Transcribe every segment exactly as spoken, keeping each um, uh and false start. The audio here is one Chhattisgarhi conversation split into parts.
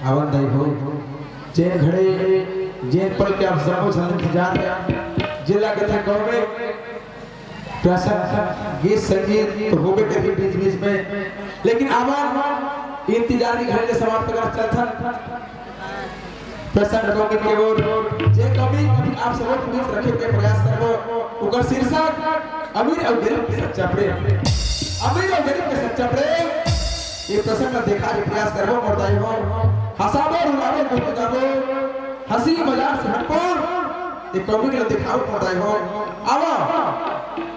आवन दाई हो, जेन घड़ी, जेन पल के आप सबो झन इंतजार हे, जेला कथे कौवे, प्रसंग, गीत संगीत तो होबे करही बीच बीच में, लेकिन आवन इंतजार के घड़ी ले समाप्त कर चलथन। प्रसंग कौवे के ओर, जे कवि अभी आप सबो के बीच रखे के प्रयास करबो, ओकर शीर्षक अमीर अउ गरीब के सच्चा प्रेम। अमीर अउ गरीब के सच्चा प्रेम। ये प्रसंग ला देखा के प्रयास करबो मोर दाई हो। हंसाबो, रुलाबो, गुदगुदाबो, हंसी मजाक से भरपूर ये कॉमेडी ला दिखाओ मोर दाई हो। आवा,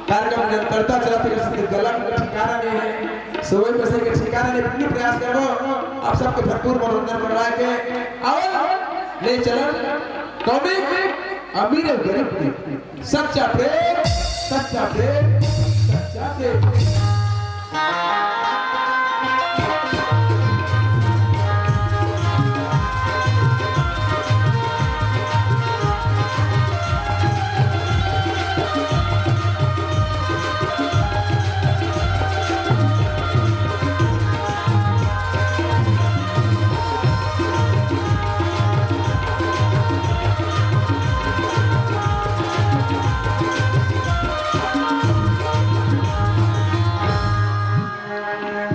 कार्यक्रम निरंतरता चलत हे, किसी के गला के ठिकाना नहीं है, सोए बसे के ठिकाना नहीं, पूर्ण प्रयास करबो आप सबके भरपूर मनोरंजन करवाए के। आवा, ले चलन कॉमेडी अमीर और गरीब की। सच्चा प्रेम, सच्चा प्रेम, सच्चा प्रेम।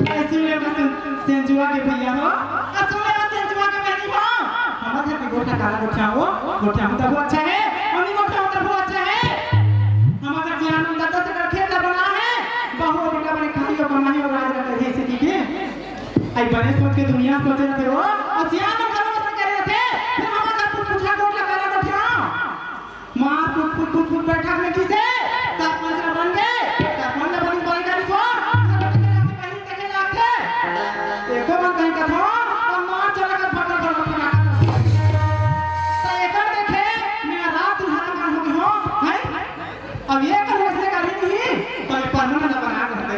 ए, सुन ले बस, सेंजुआ के भैया हो। आ, सुन ले बस, सेंजुआ के बहनी हो। हमर घर के गोठा काला गोठियाहूं, गोठियाहूं तभो अच्छा हे, अउ नी गोठियाहूं तभो अच्छा हे। हमर घर जियान दादा से कर खेत ला बना हे, बहू बेटा बने खाई अउ कमाई अउ राज रखे हे, इसे की के। आई बने सोच के दुनिया सोचे रथे हो, अउ सियान मन घलो अइसने करे रथे, फिर हमर घर कुछ पूछा गोठ ला काला गोठियाहूं। मार फुट, फुट, फुट, फुट, बैठक में किसे? सरपंच ला बन गे, सरपंच ला बनी, बनी करी सो, घर में देखे लागथे, बहिनी देखे लागथे। एको मन कहीं कथो, तो मार चला कर फटा, फटा, फटा, फटा। तो एकर देखे, मैं रात दिन हरान हो गई हूँ, हैं? अब ये कर वैसे करी नहीं, तो ये परमानेंट बना देते।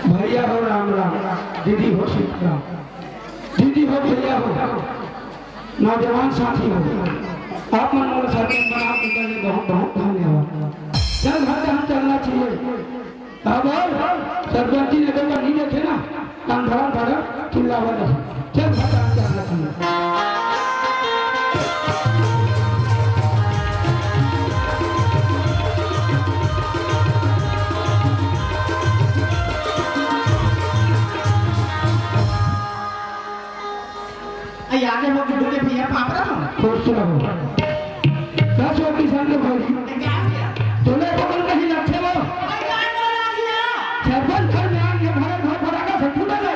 भैया हो राम राम, दीदी हो सीताराम। दीदी हो, भैया हो, नौजवान साथी हो, आप मन मोला सरपंच बना के लिए बहुत, बहुत धन्यवाद। चल घर जहाँ चलना चाहिए। अब सरपंची ने तो नहीं देखे ना, काम धरा धरा चिल्लावा नहीं। चल घर जहाँ चलना चाहिए। अई आगे हो गुड्डू के भैया पापड़ा हो। खुश रहो। दस वो किसान के भौजी। क्या किया? तोले बगल में ही रखे वो। अई काय बोला दिया? सरपंच घर में आके भरे भर फटाका से फूटे ले।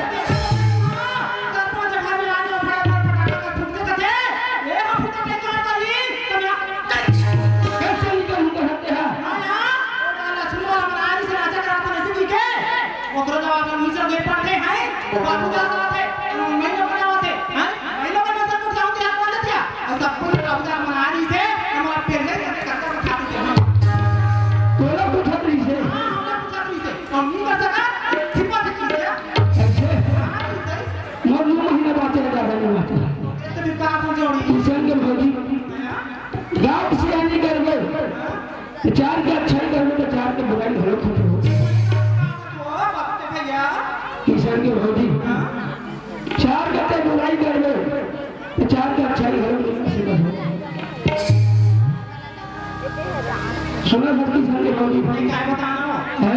सरपंच घर में आके भरे भर फटाका से फूटते थे। ये हम फूटा के क्या करी? तुम यहाँ कैसे निकल उनका हत्या? हाँ, हाँ। वो डाला सुनो, हमारा आदि से राजा कराता नहीं सीखे। ओकरो जवाब में नीचे गए पड़ते हैं। बाबू का बात है, महीनों का बात है, हाँ? महीनों का मतलब कुछ होते हैं, बोल देते हैं। और सब कुछ बाबू का मना रही से, हमारा पेट है, करके करता बता देते हैं। तोला पूछत रही से? हाँ, हमने पूछत रही से। हम नहीं कर सका, हिम्मत की से। ऐसे? हाँ, नहीं सही। मोर नौ महीना बाँचे ला ज्यादा नहीं बाँचे ला। ये तो भी बात हो जोड़ी। किशन के भौजी, हाँ? गाँव सियानी कर गए। तो चार के अच्छाई करबे तो चार के बुराई घलो खुद हो। ओ बाप रे भैया। किशन के भौजी, चार के ते बुराई करबे तो चार के अच्छाई घलो खुद से हो। सुना सब किशन के भौजी। ये क्या बताना हो? है?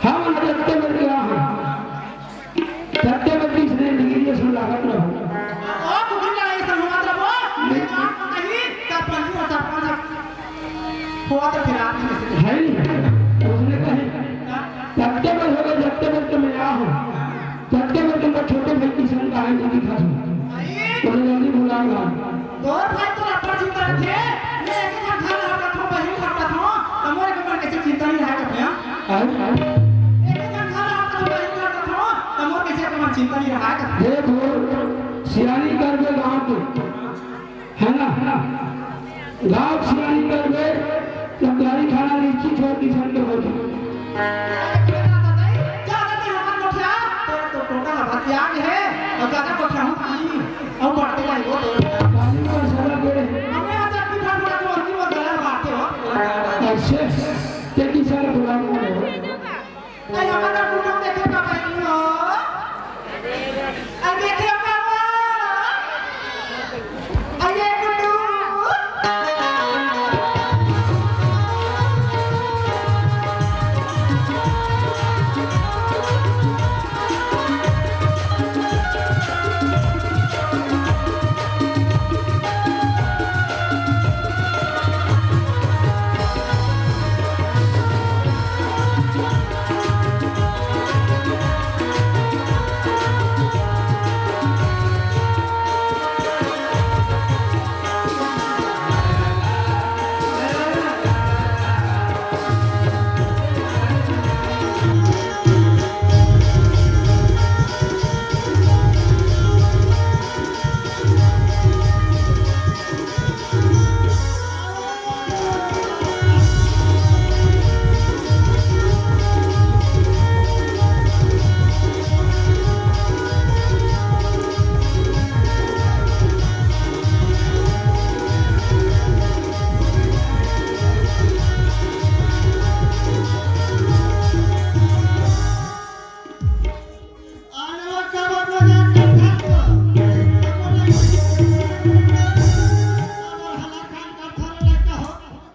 हम जब ते मर गया हम। सत्य में तीस ने डिग्री से लागत रहो। ओ, कुकुर लड़ाई से हुआ था वो। नहीं। बात तो कही, सरपंच और सरपंच हुआ तो फिर आप नहीं। है नहीं। उसने कही, सत्य में होगा, जत्ते में तो मैं आ हूँ। सत्य में तुमको छोटे भाई की शंका है, नहीं दिखा दूँ। नहीं। उन्हें जल्दी बुलाऊंगा। तोर भाई तो लट्ठा चिंता रखे। मैं एक ही घर हटा था, बहिन हटा था। तो मोरे के ऊपर कैसे चिंता नहीं रहा करते हैं? हैं? एक ही घर हटा था, बहिन हटा था। तो मोर कैसे तुम्हारी चिंता नहीं रहा करते? देखो, सियानी करबे गाँव के, है ना? गाँव सियानी करबे, तो गाड़ी खाना निश्चित हो, किसान के होगी। ज्यादा नहीं हमारे लोग क्या? तो, तो टोटा हवा त्याग है, और ज्यादा को क्या हूँ पानी? अउ बाटे भाई वो तो। पानी पर सदा दे। हमने आज अपनी भाषा को अंतिम और गला बाटे हो। ऐसे, ते की सारे बुलाओ ना हो। अरे अगर गुड्डू देखे का बहिनी हो, अरे देखे का वो, अरे गुड्डू। आने वाला का बात मजाक करत हस? हमर हलाकान करत हस लइका हो।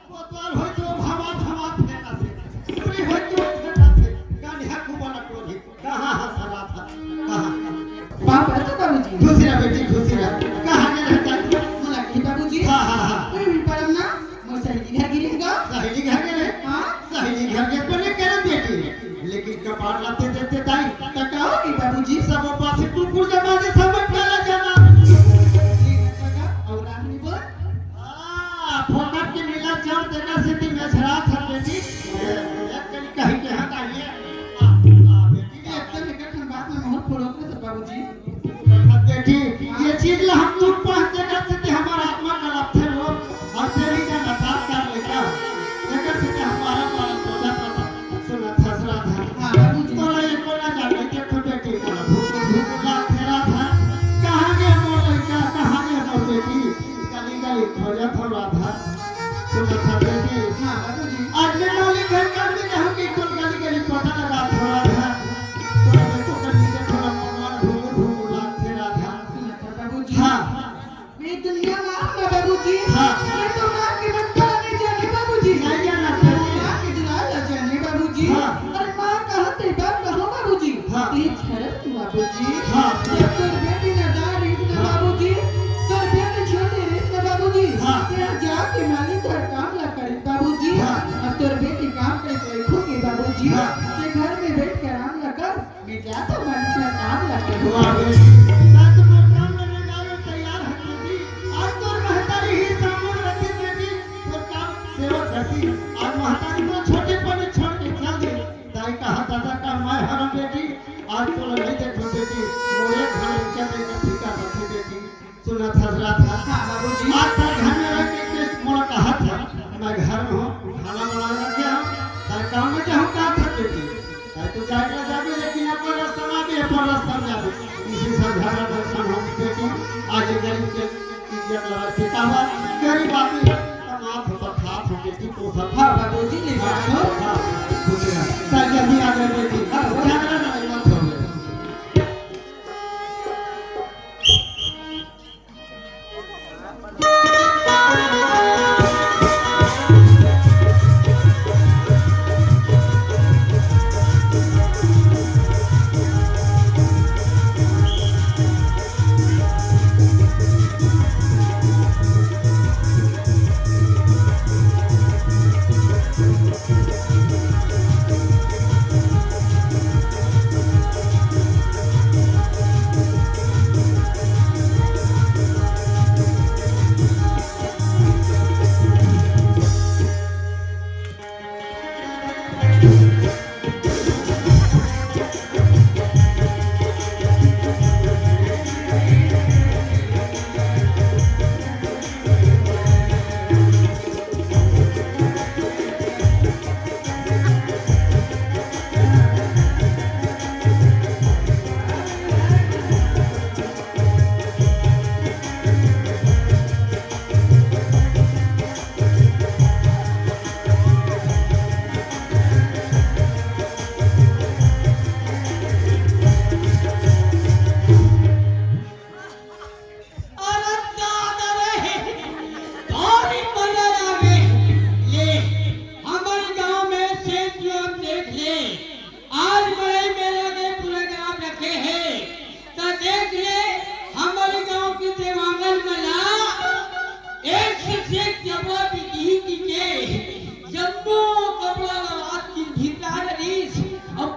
कोतवाल होई तो भमा भमा फेंकत हे। टुरी होई तो फेंकत हे। गानिहा कुबला टोरी। कहाँ हस रात हस? कहाँ? बाप रे तो बाबूजी। खुशी रह बेटी, खुशी रह। कहाँ गे रहे? मोला कही बाबूजी। हाँ, हाँ, हाँ। कोई भी परम ना। मोर सहेली घर गे रहेंव गा। सहेली घर गे रहे? हाँ। सहेली घर गे बने करन बेटी, लेकिन कपार लाते देते दाई। त का होगे बाबूजी? सब पास कुकुर जमा दे, सब काला जमा। ले न बगा, अउ राहनी बोल। हाँ, फोकट के मिला चाउर तेकर सेती मेझरात हस बेटी। ए, एक कनी कही के हट आइए। आ, आ, बेटी, एकदम एक ठन बात में मोहर फोड़ो के सब बाबूजी। देखा बेटी, ये चीज ला हम दूर पहुंच देगा से कि हमारा आत्मा कलपथे वो, और तेरी का नकार कर लेगा। देखा से कि हमारा बारा सोचा था, सुनत हस राधा। हाँ, बाबूजी। तोला ये कोना जाने के तो बेटी, मोला भूख, भूख लागथे राधा। कहाँ गे मोर लइका, कहाँ गे मोर बेटी? गली गली खोजत हंव राधा। सुनत हस बेटी। हाँ, बाबूजी। आज मैं नौली घर कर में रहूं कि तुम गली गली पता लगात हंव राधा। तोला देखो कर नीचे थोड़ा मोर मन भूख, भूख लागथे राधा। सुनत हस बाबूजी। हाँ। मैं दुनिया में आऊं ना बाबूजी। हाँ। मैं तो माँ के ममता नहीं जाने बाबूजी। नहीं जाना मैं बाबूजी। माँ के दुलार ला जाने बाबूजी। हाँ। अरे माँ कहत हे बात कहो बाबूजी। हाँ। तेज खरत बाबूजी। हाँ। जब तोर बेटी ला दार रहिस ना हाँ। बाबूजी, तोर बेटी छोटे रहिस ना बाबूजी, हाँ। तेरा जाके मालिक घर काम ला करे बाबूजी। हाँ। अब तोर बेटी काम करे तो देखो के बाबूजी, हाँ। ते घर में बैठ के आराम ला कर। बेटा, तो मन से काम लगे। वाह बेटी, मैं तो मोर काम में जावे तैयार हंव बेटी। आज तोर महतारी ही सामने रहती बेटी, तोर काम सेवा करती। आज महतारी तो छोटे पने छोड़ के चल दे। दाई कहा दादा का मैं हरम बेटी, आज तोला नहीं देखो बेटी, मोरे घर ऊंचा नहीं का फीका रखे बेटी। सुनत हस राधा। हाँ, बाबूजी। आज तक घर में रह के, के मोला कहत हस, मैं घर में हूँ, खाना बना रखे हूँ, तार काम में जाहूँ कहत हस बेटी। तार तो जाए ला जाबे, लेकिन अपन रास्ता में आबे, अपन रास्ता में जाबे। इसी सब झगड़ा दर्शन हम बेटी, आज ये गरीब के इज्जत लगा के काबा, गरीब आदमी कमात हो तो खात हो बेटी, पोसत हो। हाँ, बाबूजी, ले जाओ। हाँ, हाँ, खुश रह। तार जल्दी आ जाए बेटी। हाँ, झगड़ा ना मत हो।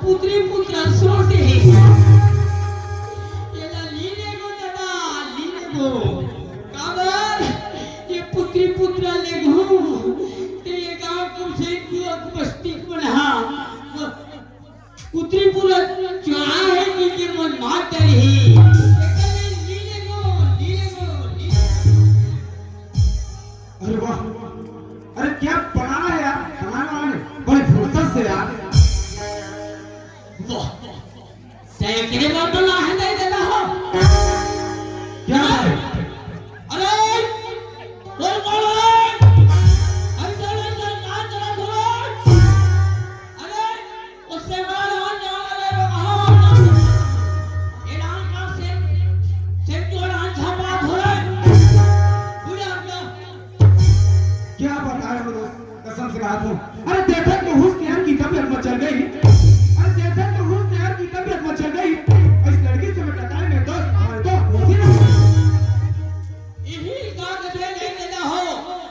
पुत्री पुत्र सोते हे। एला ली लेगो दादा, ली लेगो। काबर ये पुत्री पुत्र लेगो, ते ये गांव के से जुआ के बस्ती के मन हा। पुत्री पुत्र चुहा हे कि के मन मार डरही। एकर ले ली लेगो, ली लेगो, ली लेगो। अरे वाह, अरे क्या बनाना है यार, बनाना है, बड़ी फुर्सत से यार। वाह, ते एकरे बर बना है, नहीं देना हो। क्या है? अरे, बोल, बोल, अरे। अरे, चल, चल, चल, चल, चल, चल। अरे, उससे बड़ा राज जान ले, वो कहाँ वाला? ये राज का से, से क्यों राज छापा थोड़ा? पूरा अपना क्या बताएं वो दोस्त, कसम से कहा था। अरे देखत तो हुस तेर की तबीयत मचल गई। अरे देखत तो हुस तेर की तबीयत मचल गई। इस लड़की से मैं टकराई में दोस्त, हमारे तो होश ही नहीं। यही कागज है, लेके जाओ।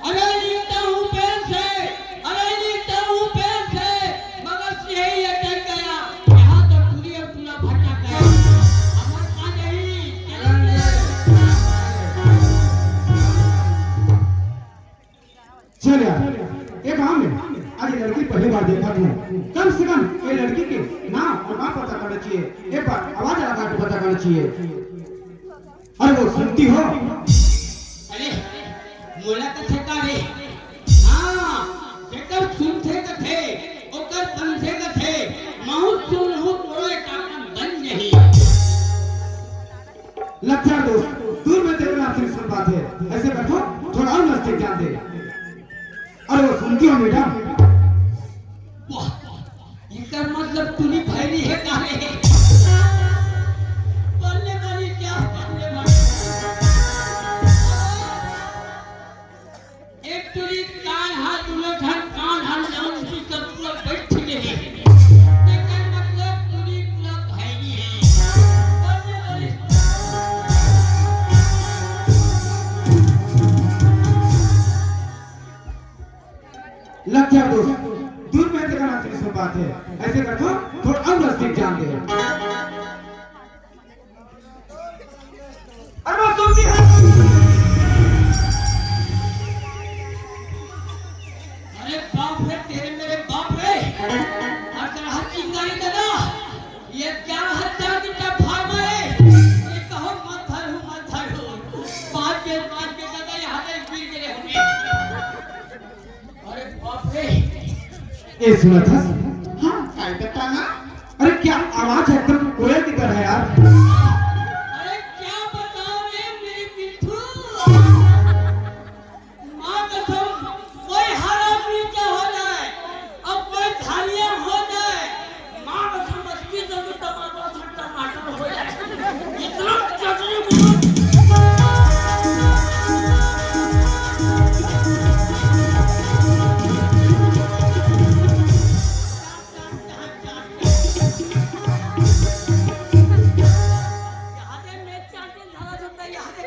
अरे लिखता हूँ पेन से, अरे लिखता हूँ पेन से, मगर यही अटक गया। यहाँ तो पूरी और पूरा भटक गया। हमारे पास यही चल यार, ये गांव में आज ये लड़की पहली बार देखा था। कम से कम ये लड़की के नाम और गांव पता करना चाहिए, एक बार आवाज लगा के पता करना चाहिए। अरे वो सुनती हो? अरे, मोला कथे का रे? हाँ, जेकर सुनथे कथे, ओकर बनथे कथे, महूँ सुनहूँ तोरे कान बन जही। लग जा दोस्त, दूर में तेरे नाम से सुन बात है। ऐसे कर तो थोड़ा और नजदीक जान दे। अरे वो सुनती हो मैडम? वाह, एकर मतलब टूरी भैरी है का रे? बल्ले बल्ले क्या बल्ले बल्ले। एक टूरी कान हाथ दुनो ठन कान हाथ नाम की सब पूरा बैठ चुके हैं। एकर मतलब टूरी पूरा भैरी है। बल्ले बल्ले। लग जा दोस्त, दूर में देखा ना तेरी सब बात है। ऐसे कर दो, थोड़ा और नजदीक जान दे। अरे वो सुनती है। अरे बाप रे, तेरे मेरे बाप रे। और तेरा हाथ चिंगारी दादा। ये क्या हत्या की टफा में? ये कहो मत धरू, मत धरू। मार के, मार के दादा यहाँ पे गिर गए होंगे। अरे बाप रे। ए सुना था? हाँ, काय बताना? अरे क्या आवाज है, एकदम कोयल की तरह है यार। अरे क्या बताओ रे मेरी मिट्ठू। माँ कसम, कोई हरामी क्या हो जाए, अब कोई धानिया हो जाए, माँ कसम, बस की जरूरत टमाटर से टमाटर हो जाए। इतना चटनी बोलो। यहाँ से मैं चार दिन धारा सुनता, यहाँ से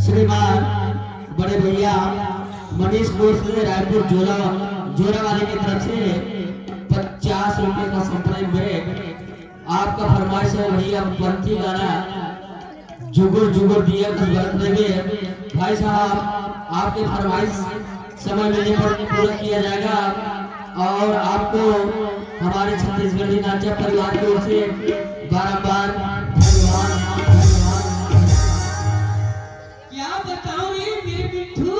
श्रीमान बड़े भैया मनीष भोसले रायपुर जोरा, जोरा वाले की तरफ से पचास रुपए का सरप्राइज भेंट। आपका फरमाइश है भैया पंथी गाना जुगुर जुगुर दिया कुछ गलत नहीं है। भाई साहब, आपके फरमाइश समय मिलने पर पूरा किया जाएगा। और आपको हमारे छत्तीसगढ़ी नाचा परिवार की ओर से बारंबार धन्यवाद, धन्यवाद। क्या बताऊं रे मेरे मिट्ठू?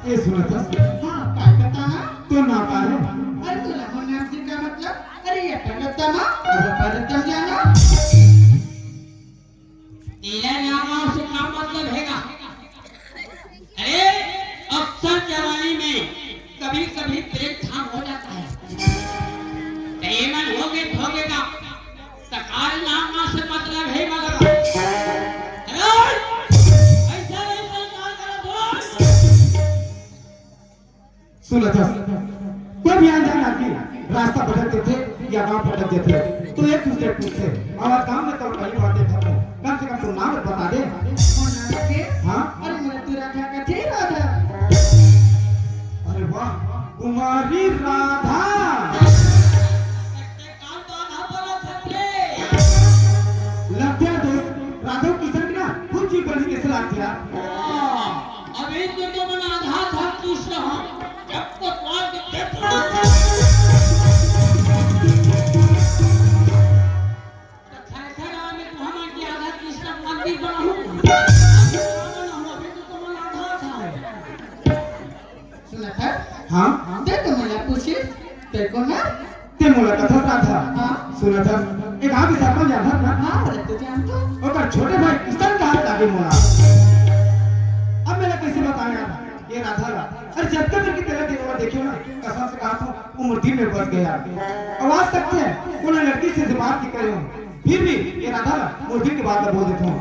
ये सुना था? हाँ, काय बताना? तो ना पाए। अरे तो लमन नाम से क्या मतलब? अरे ये पंडित मा, अरे पंडित जाना। तेरा नाम से का मतलब हैगा? अरे, अक्सर जवानी में कभी-कभी प्रेम ठाम हो जाता है। तो ये मन हो गए, हो गए का, तो काल नाम से मतलब है मगर। अरे, ऐसा नहीं, ऐसा ना करो, बोलो। सुन अच्छा, कोई भी अनजान आदमी रास्ता भटक देथे या गांव भटक देथे, तो एक दूसरे पूछथे, "अउ आज गांव में तो पहली नाम बता दे। कौन नाम है? हाँ? अरे, मोला तो राधा कथे, राधा। अरे वाह, कुमारी राधा। लगथे यार दोस्त, राधा किशन के ना खूब जी बनी, कइसे लगथे यार? अभी तो तुमन आधा आधा पूछ रहा हूँ, जब तो मार के देख रहा हूँ। तो खैखर आवे तो हमन के आधा कृष्ण मंदिर बनाहू। बनाहू, अभी तो तुमन आधा आधा है। सुनत हस? हाँ। ते तो मोला पूछिस, ते कोन हस? ते मोला कथस राधा। हाँ। सुनत हस, एक आदमी सरपंच जानत ना? हाँ, अरे तो जानत हूँ। ओकर छोटे भाई किशन कहात लागे मोला। अब मैं ला कइसे बताऊँ यार, ये राधा ला। अरे जतका दिन के तेला दिन ओला देखे हँव ना, कसम से कहत हँव, वो मोर दिल में बस गे हे। अब आज तक ते कोनो लड़की से बात नइ करे हँव, फिर भी ये राधा ला मोर दिल के बात ला बोल देत हँव।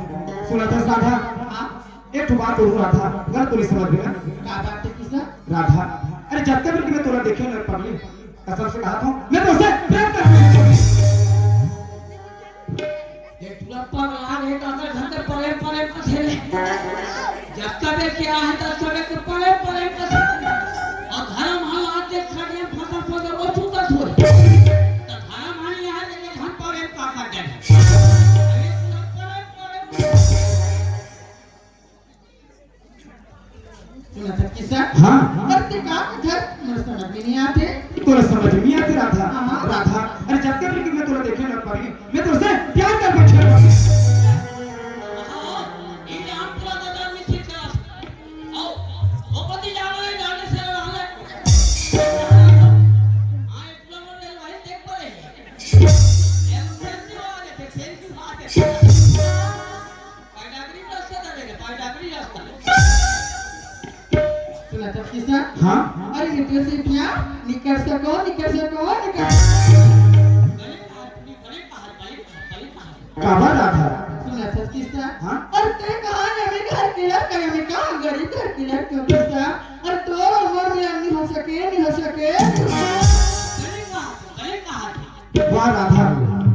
सुनत हस राधा? हाँ। एक ठो बात बोलहूँ राधा, गलत तो नइ समझबे ना? का बात हे किशन? राधा, अरे जतका बेर के मैं तोला देखे हँव ना पगली, कसम से कहत हँव, मैं तोसे प्रेम करत हँव। ये पूरा पगला गे, काकर घर के परेम परेम कथे ले। जतका बेर के आए हे, ततका बेर के परेम परेम कथे। अउ धरम हाल आज के खड़िया फसल फसल वो छूटत होय। त धरम हाल यहाँ के धन परेम का कर दे। अरे पूरा परेम परेम। सुनत हस किशन? हाँ। अरे ते का कथस? मोर समझ में नइ आत हे। तोला समझ में नइ आत हे राधा? हाँ, हाँ। राधा, अरे जतका बेर के मैं तोला देखे हँव ना पगली, मैं तोसे प्यार कर बैठे हँव। हाँ, ई राम पूरा बाजार में ठीक है। आओ, वो पति जानो है, जाने से रहले। हाँ, इतना मोर दिल भाई देख पड़े। ये सेंसी वाले, देख सेंसी वाले। पायडागरी रास्ता डालेगा, पायडागरी रास्ता। सुनत हस किशन? हाँ? अरे, ये तेरे से प्यार नइ कर सकँव, नइ कर सकँव, नइ कर सकँव। गलत आदमी, गलत बात, गलत बात, गलत बात। काबर राधा? सुनत हस किशन? हाँ? अरे, ते कहाँ अमीर घर के लड़का, मैं कहाँ गरीब घर के लड़का किशन? अरे, तोर अउ मोर मिलन नइ हो सके, नइ हो सके, नइ हो सके। गलत बात, गलत बात। वाह राधा,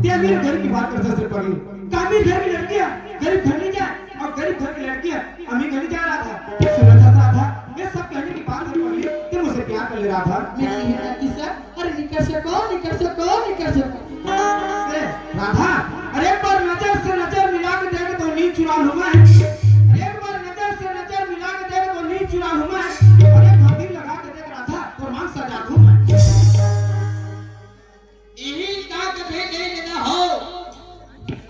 ते अमीर गरीब के बात करत हस रे पगली। का अमीर घर के लड़की हे, गरीब घर नइ जाय, अउ गरीब घर के लड़की हे, अमीर घर नइ जाय राधा। सुनत हस राधा, ये सब कहने के बाद रे पगली, ते मोसे प्यार कर ले राधा। मैं कहेंव ना किशन, अरे नइ कर सकँव, नइ कर सकँव, नइ कर सकँव। ए, राधा, अरे एक बार नजर से नजर मिला के देख तो नींद चुरा लूँ मैं। अरे एक बार नजर से नजर मिला के देख तो नींद चुरा लूँ मैं। अरे एक बार दिल लगा के देख राधा, तोर मांग सजा दूँ मैं। इही का कथे दे देना हो।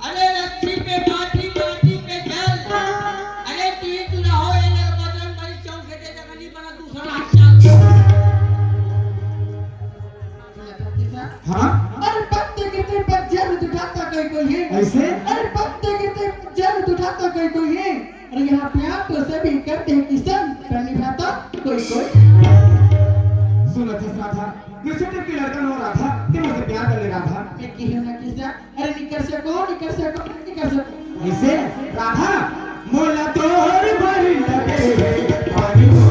अरे रस्सी पे बाँधी, बाँधी पे जल। अरे तू ही तू ना हो, ये लग बजरंग बली चौक से दे देगा, नहीं बना दूसरा हाथ चल। हाँ? अरे पत्ते गिरते पतझड़ में तो जाता कोई कोई है। ऐसे? अरे पत्ते गिरते पतझड़ में तो जाता कोई कोई है। अरे यहाँ प्यार तो सभी करते हैं किशन, पर निभाता कोई कोई। सुनत हस राधा, मैं छोटे के लड़का नोहँव राधा, ते मोसे प्यार कर ले राधा। मैं कहेंव ना किशन, अरे नइ कर सकँव, नइ कर सकँव, नइ कर सकँव। ऐसे राधा, मोला तोर बर लगे पानी हो।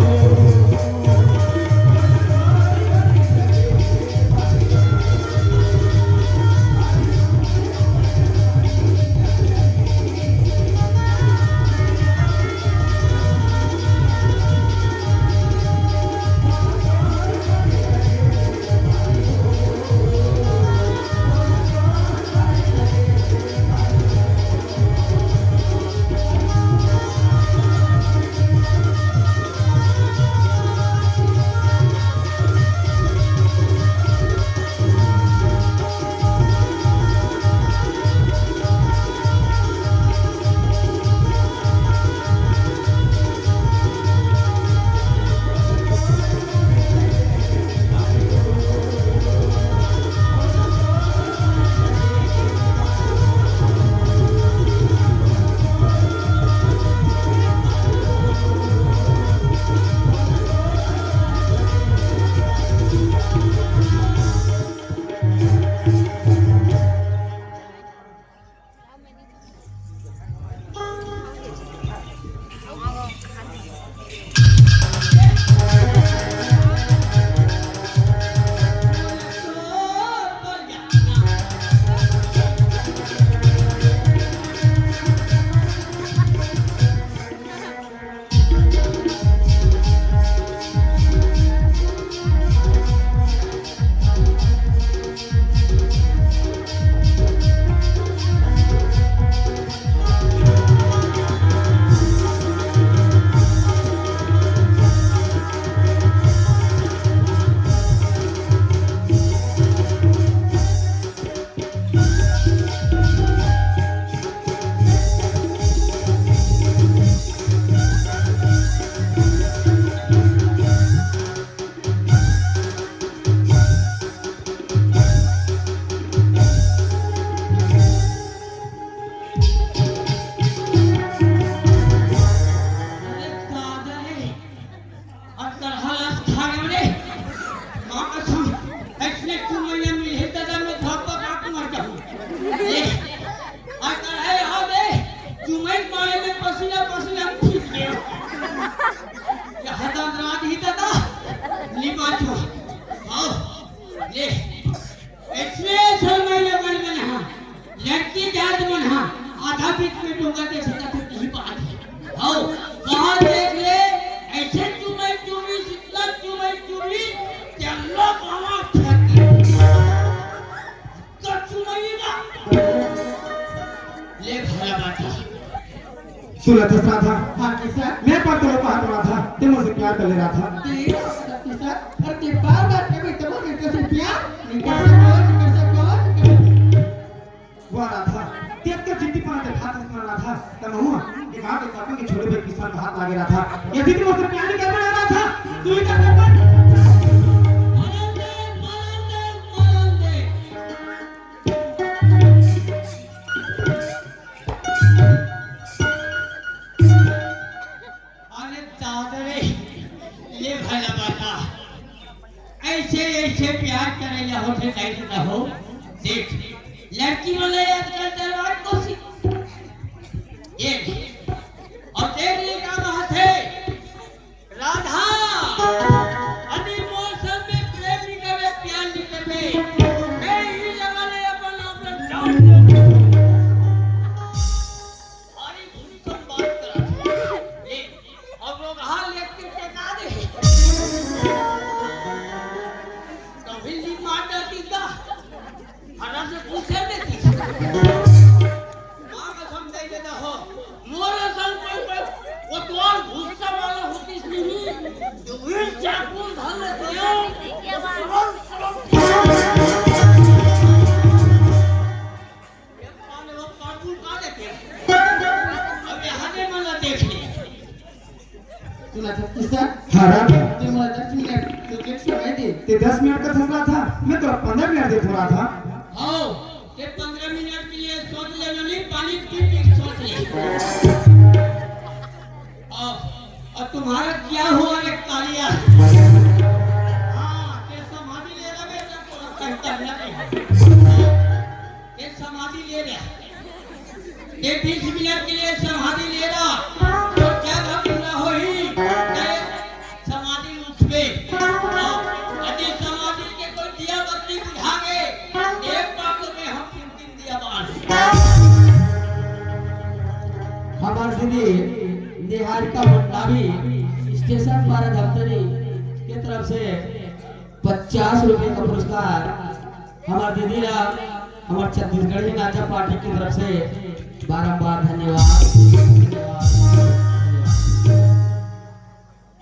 बीच में डोंगा जैसे का तो नहीं बात है। आओ, वहाँ देख ले, ऐसे चुमई चुमी, इतना चुमई चुमी, चलो बाबा छक्की। तो चुमई ना। ले भला बात है। सुना था राधा। हाँ, किसा? मैं पर तो बात रहा था, ते मुझसे प्यार कर ले रहा था। ते किसा? और ते बार बार कभी तब मैं कैसे प्यार? नहीं कर सको, नहीं कर सको, नहीं कर सको। वाह राधा, देख के जिद्दी पना ते खात इतना राधा, तब हुआ, दिमाग के काटन के छोटे भाई किसान का हाथ लागे राधा। यदि तुम मुझसे प्यार नहीं कर रहा था, तू ही कर। अरे दादा रे, ले भला बाता। ऐसे, ऐसे प्यार करे ला होथे, नहीं तो ना हो। देख, लड़की मन ला आजकल डरवाए कोशिश। ये, और देख ले का बात है। राधा, अभी मौसम में प्रेम नहीं करे, प्यार नहीं करे। मैं ही लगा ले अपन, अपन जान दे। भारी भूरी कौन बात करत हे? ले, अब वो कहाँ लेके टेका दे? कभी ली मार डालती का? हरा से पूछे में थी। माँ कसम दे देता हो, मोर असन कोई, कोई, वो तो और गुस्सा वाला होती नहीं, जो भी चाकू धर लेते हो, वो सरम, सरम ये पाले वो पाटू का देखे? अब यहाँ ने मना देख ले। सुना था किसा? हाँ, राधा। ते मोला दस मिनट के समय दे। ते दस मिनट का थोड़ा था, मैं तो पंद्रह मिनट दे थोड़ा था। हाँ, ते पंद्रह मिनट के लिए सोच लेना नहीं, पानी पी पी सोच ले। अब, अब तुम्हारा क्या हुआ रे कालिया? हाँ, ते समाधि ले रहा बेटा, थोड़ा कहीं करना नहीं। ये समाधि ले रहा। ये बीस मिनट के लिए समाधि ले रहा। तो क्या घबरा हो ही? ये समाधि उठबे। यदि समाधि के कोई दिया बत्ती बुझा गए, एक बार तो मैं हम तीन दिन दिया बार। हमार दीदी निहारिका मंडावी स्टेशन पारा धमतरी के तरफ से पचास रुपए का पुरस्कार हमार दीदी ला हमार छत्तीसगढ़ी नाचा पार्टी की तरफ से बारंबार धन्यवाद, धन्यवाद, धन्यवाद।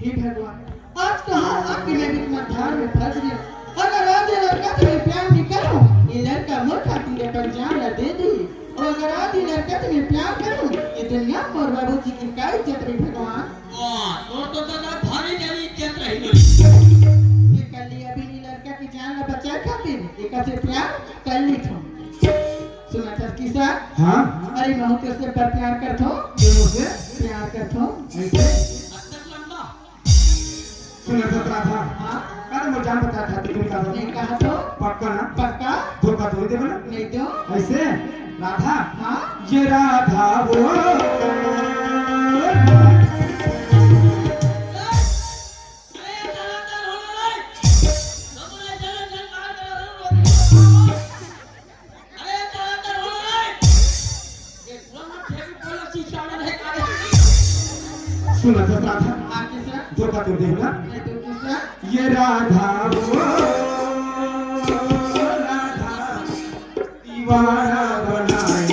हे भगवान, आज कहाँ आके मैं इतना धार में फंस गया। अगर आज ये लड़का से मैं प्यार नहीं करूँ, ये लड़का मोर खातिर अपन जान ला दे दी। और अगर आज ये लड़का से मैं प्यार करूँ, ये दुनिया में मोर बाबूजी की का इज्जत रही भगवान। वाह, तोर तो दादा भारी जानी इज्जत रही ना। ये कर ली अभी नी लड़का की जान ला बचाए खातिर, एकर से प्यार कर ली थो। सुना था किसा? हाँ? अरे मैं तो उससे पर प्यार कर थो। क्यों उसे? प्यार कर थो। ऐसे? अत्तर लंबा। सुना था राधा। हाँ? अरे मैं जान बता था, तुम का नहीं कहा तो? पक्का ना? पक्का? धोखा तो नहीं देवे ना? नहीं दो। ऐसे? राधा? हाँ? ये राधा वो। सुना था राधा। हाँ, किसा? धोखा तो देवे ना? नहीं तो किसा? ये राधा वो, राधा। दीवाना बनाए।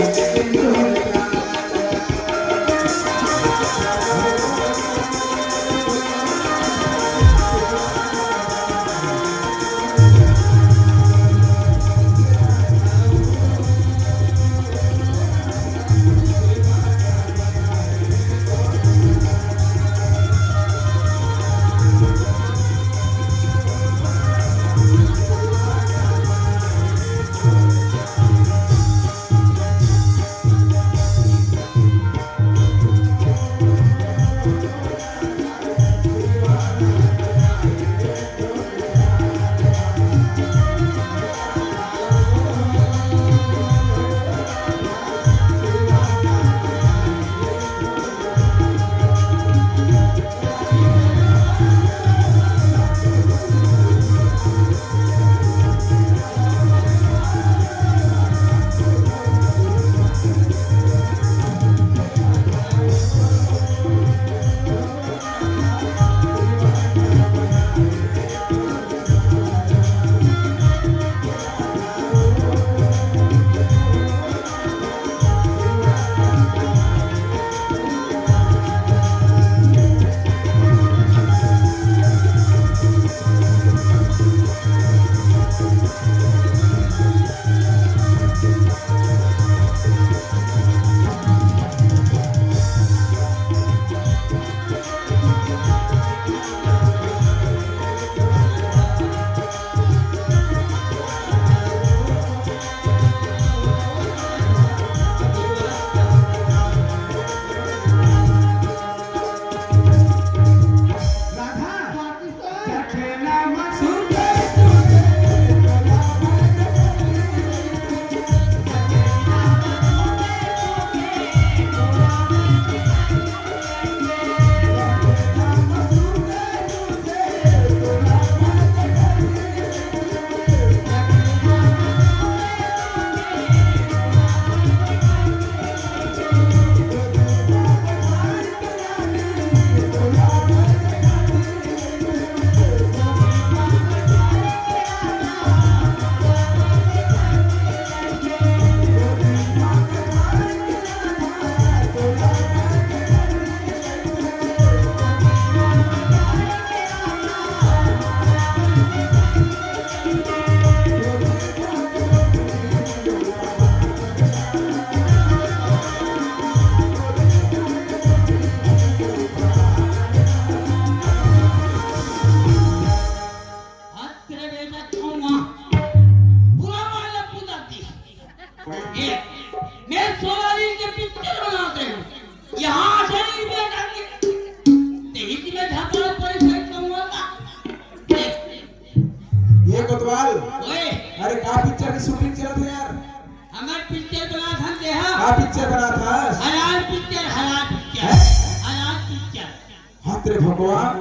अरे भगवान,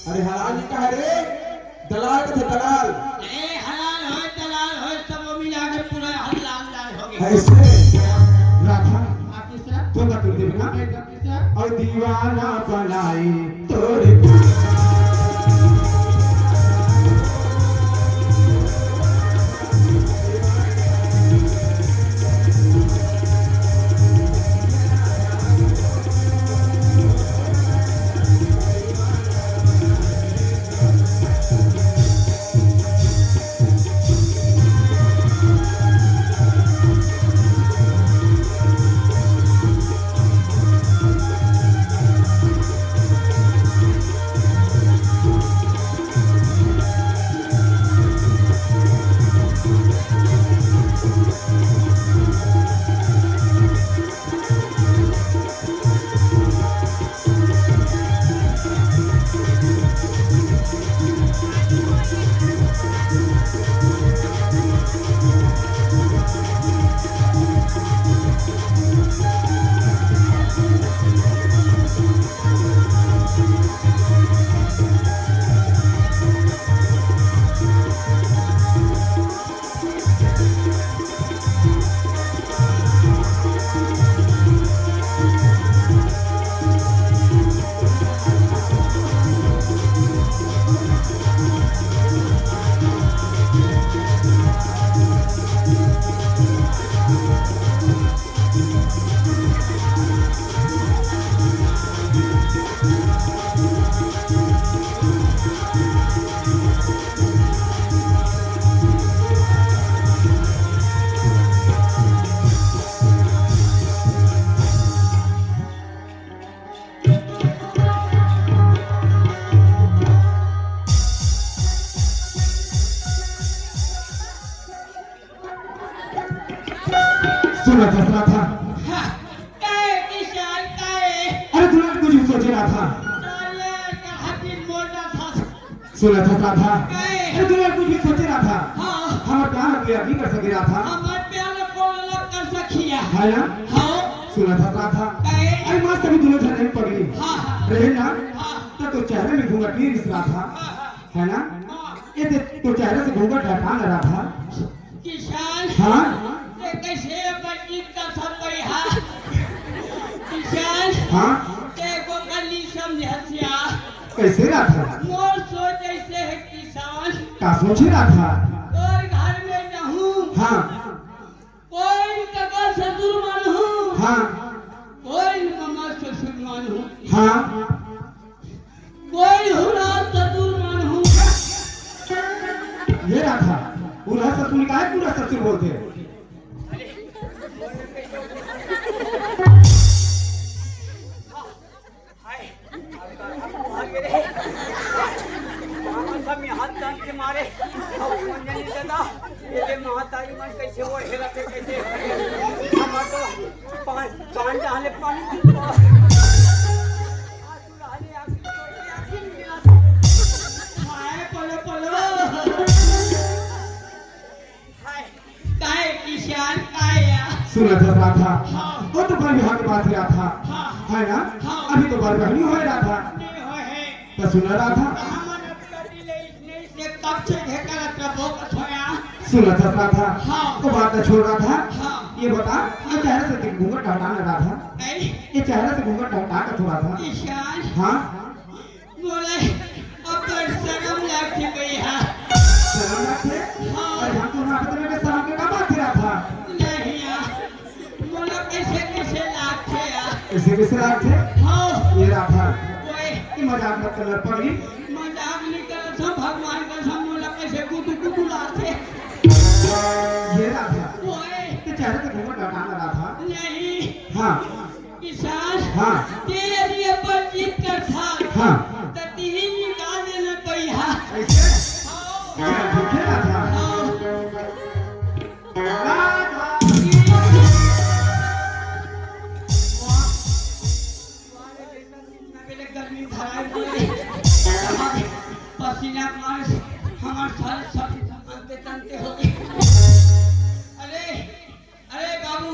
अरे हलाल नहीं कहा रे, दलाल कथे दलाल। अरे हलाल होय, दलाल होय, सब मिला के पूरा हलाल लाल हो गया। ऐसे राधा, आप दूसरा? तू ना तू देखना। मैं दूसरा? और दीवाना बनाई तोरे। सुनत हस राधा। हाँ, काहे किसान, काहे? अरे, तू ना कुछ भी सोचे राधा। साले, आज का हर दिन मोटा था। सुनत हस राधा। काहे? अरे, तू ना कुछ भी सोचे राधा। हाँ। हमर प्यार ला कोई नहीं कर सके राधा। हमर प्यार ला कोई अलग कर सकिया। है ना? हाँ। सुनत हस राधा। काहे? अरे, मस्त अभी दुनो झन रहे पगली। हाँ, हाँ। रहे ना? हाँ। त तोर चेहरा में घूंघट नहीं रिहिस राधा। हाँ, हाँ। है ना? हाँ। ये दे, तोर चेहरा से घूंघट हटा ना राधा। किसान, हाँ? ते कैसे अपन ईद का सब परिहार? किसान, हाँ? ते को कल नहीं समझे हसिया। कैसे राधा? मोर सोच ऐसे है किसान। का सोचे राधा? तोर घर में रहूं। हाँ। कोई कका ससुर मन हूँ। हाँ। कोई मामा ससुर मन हूँ। हाँ। कोई हुरा ससुर मन हूँ। ये राधा, पूरा ससुर निकाय, पूरा ससुर बोलते हैं। हाय, बाबा सब में हाथ डाल के मारे। अब कौन जाने दादा, ये दे महतारी मन कैसे ओढ़े रखे, कैसे। हमार तो पान, पान डाले पानी। हाय, पलो, पलो। हाय, काय किसान, काय या? सुनत हस राधा? हाँ। वो तो बर बिहाव के बात ही राधा। हाँ। है ना? हाँ। अभी तो बर बहनी होय राधा। नहीं होय है। तो सुना राधा? हमन अब कभी ले इसने इसने कब से ढेकर अतरा बोकत होया। सुनत हस राधा? हाँ। तो बात तो छोड़ राधा। हाँ। ये बता, ये चेहरा से घूंघट हटा ना राधा। नहीं। ये चेहरा से घूंघट हटा ना थोड़ा सा। किसान। हाँ। मोला अब तो शरम लागथे भैया। शरम लागथे? हाँ। अरे हम तो ना पता नहीं शरम के का बात करा था। नहीं यार, मोला कैसे कैसे लागथे यार। कैसे कैसे लागथे? हाँ। ये राधा। ओए। ये मजाक मत कर पगली। मजाक नहीं कर था, भगवान का सब मोला कैसे गुदु गुदु लागथे। ये राधा। ओए। ते चेहरे से घूंघट हटा ना राधा। नहीं। हाँ। किसान, हाँ। ते यदि अपन जीत करथा, हाँ। त तिही निकाल देना पइहा। ऐसे? हाँ। ये ठीक है राधा। हाँ। राधा। वाह। पहले गर्मी धराई हुई। पसीना मार, हमार सारे सब अंते तंते हो गए। अरे, अरे बाबू।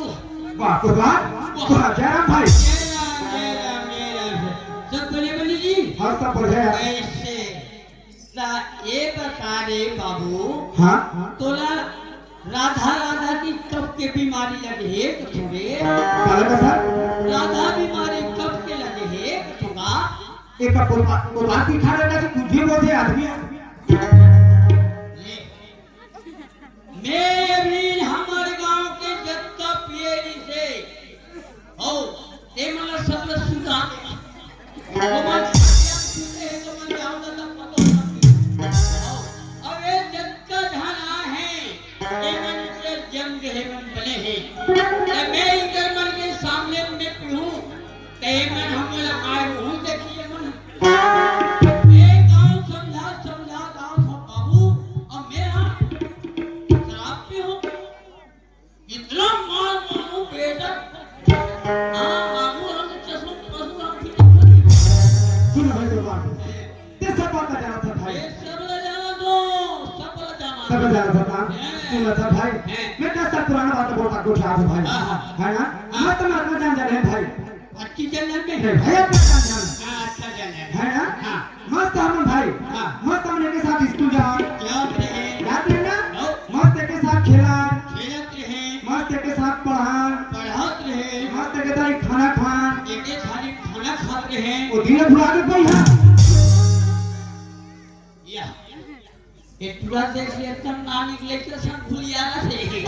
वाह, कोतवाल। वाह। वाह, जयराम भाई। जय राम, जय राम, जय राम। सब बने बने जी? पढ़े। कैसे? ता ये बता रे बाबू, हाँ? तोला राधा राधा की कब के बीमारी लगे हे तो थोड़े? काला कथा? राधा बीमारी कब के लगे हे तो थोड़ा? एक तो बात, तो बात दिखा रहे ना कि बुद्धि बोधे आदमी। ले। मैं अभी हमर गांव के जत्ता पियरी से हो, ते मन ला सब ला सुधा दे। ओमन खातिया सुनते हैं तो मन जाओ तो तब पता होगा। हो, अब ये जत्ता झन आहे, ये मन पूरा जम गए, मन बने हैं। तब मैं इधर मन के सामने में पीहूं, ते मन हम लोग आए हूं, देखिए मन। ये गांव समझा, समझा गांव सब बाबू, और मेरा शराब पीहूं। इतना मार मारू बेटा। हाँ, बाबू, हम चश्मा, पशु, हम भी सुन भाई, तो बात। ते सब बात जाना था भाई। ये सब ला जाना दो, सब ला जाना सब दो। जाना था ना? हैं। सुन था भाई। हैं। मैं दस साल पुराना बात बोलता को था भाई। हाँ, हाँ। है ना? हाँ। मस्त महात्मा जान जाने हैं भाई। अच्छी चैनल में? अरे भाई, अपना काम जान। हाँ, अच्छा चैनल। है ना? हाँ। मस्त हमन भाई। हाँ। मस्त हमन एके साथ स्कूल जान। याद रहे। याद रहे ना? हाँ। मस्त एके साथ खेलान। खेलत रहे। मस्त एके साथ पढ़ान। पढ़त रहे। मस्त एके थाली खाना खान। एके थाली खाना खात रहे। वो दिन भुला के कोई है? या। ये तुरंत देख लिया, एकदम ना निकले के सब भूलिया रहे।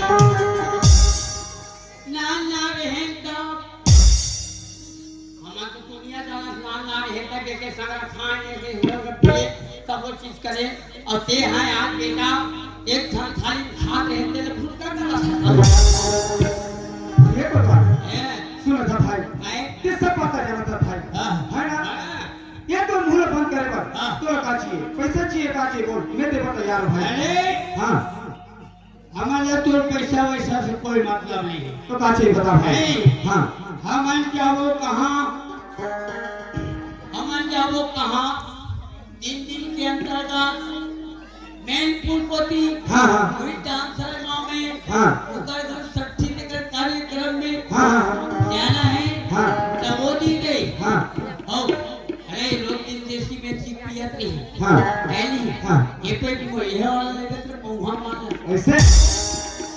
ना, ना रहे तो। हमार तो दुनिया जाना ना, ना रहे तो देखे सगरा खाए, देखे हुआ करते, सब वो चीज करे। और ते हैं आज बेटा, एक थाल थाली में खात रहे, ते तो भूल कर गला। ये तो बात। हैं। सुनो था भाई, हैं। ये सब बात जाना था भाई। हाँ। है ना? हाँ। ये तो मुंह बंद करे बर। हाँ। तोला का चाहिए? पैसा चाहिए, का चाहिए बोल, मैं देबो तैयार हूँ भाई। अरे! हाँ। हमन ला तोर पैसा वैसा से कोई मतलब नहीं है। तो का चाहिए बता भाई? नहीं। हाँ। हमन जाबो कहाँ? हमन जाबो कहाँ? तीन दिन के अंतर्गत मैनपुर कोती, हाँ, हाँ। वही डांसर गांव में, हाँ। ओकर घर छट्ठी तेकर कार्यक्रम में हाँ, हाँ, हाँ। जाना है, हाँ। तब वो दी गई। हाँ। हो, अरे, लोग दिन देसी में चीज पियत नहीं। हाँ। है नहीं? हाँ। ये पे भी वो, ये वाला लेते तो महुआ मार ले। ऐसे?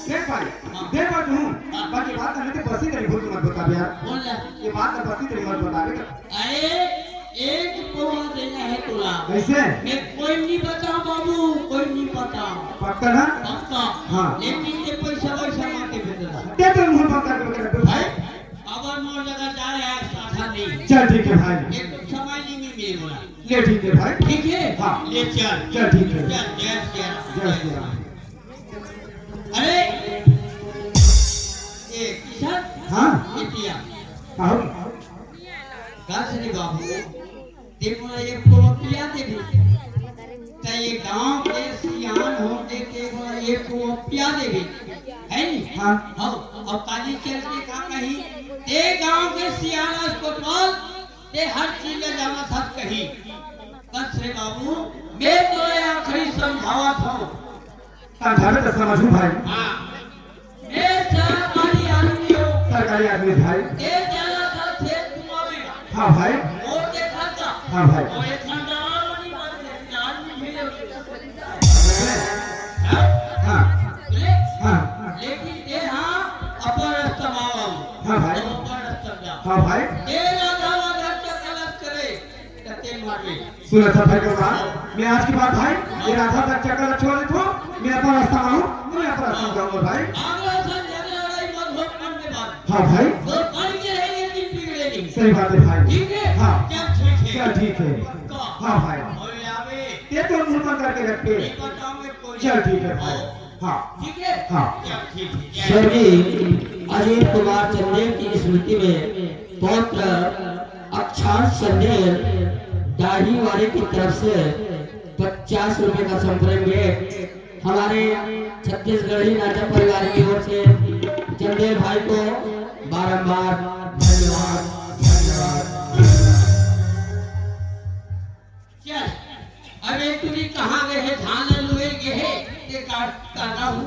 दे भाई, हाँ। दे बात हूँ। हाँ। बाकी बात हमें तो बसी तेरी भूल मत बता यार। बोल ले। ये बात तो बसी तेरी मत बता बेटा। अरे, एक पौवा देना है तोला। कैसे? मैं कोई नहीं बताऊं बाबू, कोई नहीं बताऊं। पक्का ना? पक्का। हाँ। लेकिन ये पैसा वैसा मांग के भेज देना। दे दे मुंह पक्का के बता भाई। अब मोर लगा जा यार, साधा नहीं। चल ठीक है भाई। एक तो समय नहीं मिले बोला। ले ठीक है भाई। ठीक है? हाँ। ले चल। चल ठीक है। चल, जय श्री राम। जय श्री राम। अरे, ए, किशन? हाँ? ये पिया। कहो। का श्री बाबू, ते मोला एक पौवा पिया देबे। त ये गांव के सियान होके ते मोला एक पौवा पिया देबे। है नी? हाँ। हौ, अब काली चल के का कही? ते गांव के सियान अस कोतवाल, ते हर चीज ले जाना था कही। बस रे बाबू, मैं तो ये आखिरी समझावत हूँ। समझावे तो समझू भाई। हाँ। मैं सरकारी आदमी हूँ। सरकारी आदमी भाई। ये चला था खेत कुआं में। हाँ भाई। और देखा था। हाँ भाई। और एक घंटा और नहीं बात है, आदमी भी हो गया। हाँ? हाँ। ले? हाँ। लेकिन ये हाँ, अपर रास्ता मावा। हाँ भाई। अपर रास्ता जा। हाँ भाई। ये राधा वाधा चक्कर करे, कते मारे। सुना था भाई का बात, मैं आज के बाद भाई, ये राधा तक चक्कर छोड़ देता हूँ, मैं अपना रास्ता में हूँ, मैं अपना रास्ता में जाऊंगा भाई। अगला संग झगड़ा लड़ाई मत हो, मन में बात। हाँ भाई। तो बन के रहेंगे, दिन बिगड़े नहीं। सही बात है भाई। ठीक है? हाँ। चल ठीक है। चल ठीक है। पक्का। हाँ भाई। और आवे। ये तो मुंह बंद करके रख के। ये बताओ मैं कोई चल ठीक है भाई। हाँ। ठीक है? हाँ। चल ठीक है। स्वर्गीय अजीत कुमार चंदेल की स्मृति में पौत्र अक्षांश चंदेल डाही वाले की तरफ से पचास रुपए का संप्रेम भेंट हमारे छत्तीसगढ़ी नाचा परिवार की ओर से चंदेल भाई को बारंबार धन्यवाद, धन्यवाद, धन्यवाद। चल, अबे टुरी कहाँ गए है? धान लुए गए है, ते का, काका हूँ,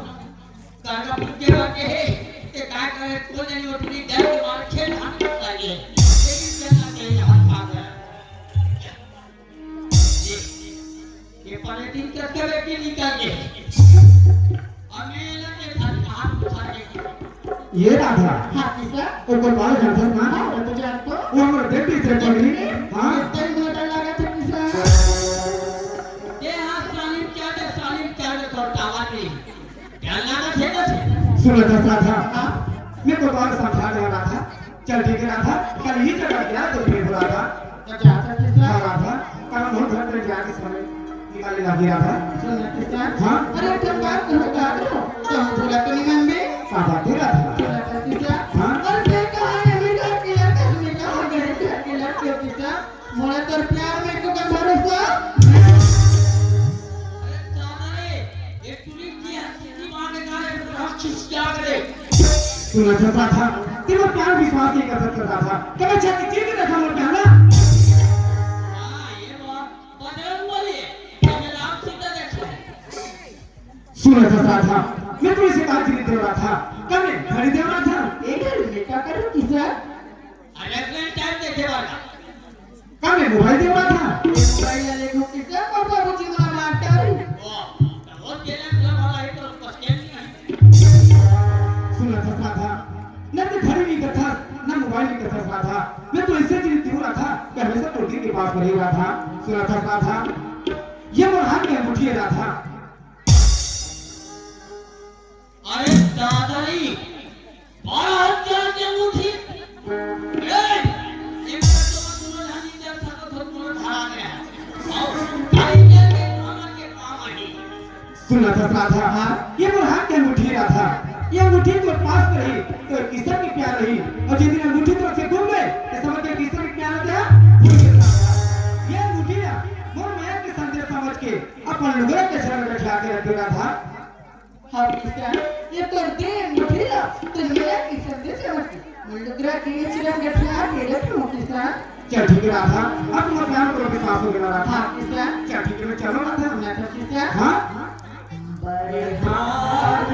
काका भूखे बाटे है, ते का करे, को नहीं वो टुरी डर के मारे खेल धान करता है। तेरी चलना चाहिए, हाथ आ गया। निकल गे। अब मैं एला देखत कहाँ फंसा गे। ये राधा। हाँ, किसा? वो कोतवाल जानथस ना? हाँ, वो तो जानथों। वो हमर देख रहिस रे पगली। हाँ। इतना ही मोटा लगा था किसा? ये हाँ, सालिम क्या दे, सालिम क्या दे, तो टावर नहीं। क्या लगा थे ना थे? सुनत हस राधा। हाँ। मैं कोतवाल समझा दे राधा। चल ठीक है राधा, कल ही जगह गया तो फिर बुला था। अच्छा, अच्छा, किसा? हाँ राधा, कल हम घर पे जाके समय निकाले लागे राधा। सुन ना किसा? हाँ? अरे, एक ठन बात करो, का करो? तो हम बोला तो नहीं मानबे। का बात है राधा? सुन ना किसा? हाँ? अरे, मैं कहाँ है, मेरे घर के लड़का से मैं कहाँ गरीब घर के लड़के हो किसा? मोला तोर प्यार में एको कन भरोसा? अरे दादा रे, ये टुरी की हंसी की माँ ने कहा है, राक्षस क्या करे? सुनत हस राधा, तेरा प्यार विश्वास नहीं कर सकता था। कभी छाती चीर के देखा मोर प्यार ना? हाँ, ये बात बजरंग बली है, ये राम सीता देखा है। सुनत हस राधा, मैं तो इसे काज नहीं दे रहा था। कब मैं घड़ी दे रहा था? ये घड़ी में क्या करूँ किसा? अरे, अपने टाइम देखे वाला। का मैं मोबाइल देवत हँव? मोबाइल ला लेके किसे कर बाबूजी मोला मार डारी। ओ, तो वो तेरा मतलब वाला है तो उसको स्कैन नहीं है। सुनत हस राधा, ना तो घड़ी नहीं कथस, ना मोबाइल नहीं कथस राधा। मैं तो ऐसे दिन देवत हँव, कि हमेशा तोर दिल के पास में रहे राधा। सुनत हस राधा, ये मोर हाथ में अंगूठी है राधा। अरे दादा रे, बारह हजार के अंगूठी। ए, एक बार तो दोनों जन इधर था तो थोड़ा मोर धरा गया। और भाई के काम के काम आही। सुनत हस राधा, हाँ? ये मोर हाथ के अंगूठी राधा। ये अंगूठी तोर पास रही, तो किसन के प्यार रही। और जिस दिन अंगूठी तोर से गुम गए, तो समझ के किसन के प्यार रहिथे, भूल गए राधा। ये अंगूठी ना, मोर मया के संदेश समझ के, अपन लुगरा के छड़ में बिठा के रख दे राधा। हाँ किसन, ये तोर दे अंगूठी ला, तो मेरा किसन दे समझ के। मुंडुगरा के चिरंग गठिया के रख लो किसन। चल ठीक है राधा, अब तुम अपने आप पर विश्वास हो गया राधा। हाँ किसन। चल ठीक है, मैं चलो राधा। मैं तो किसन। हाँ? बड़े हाथ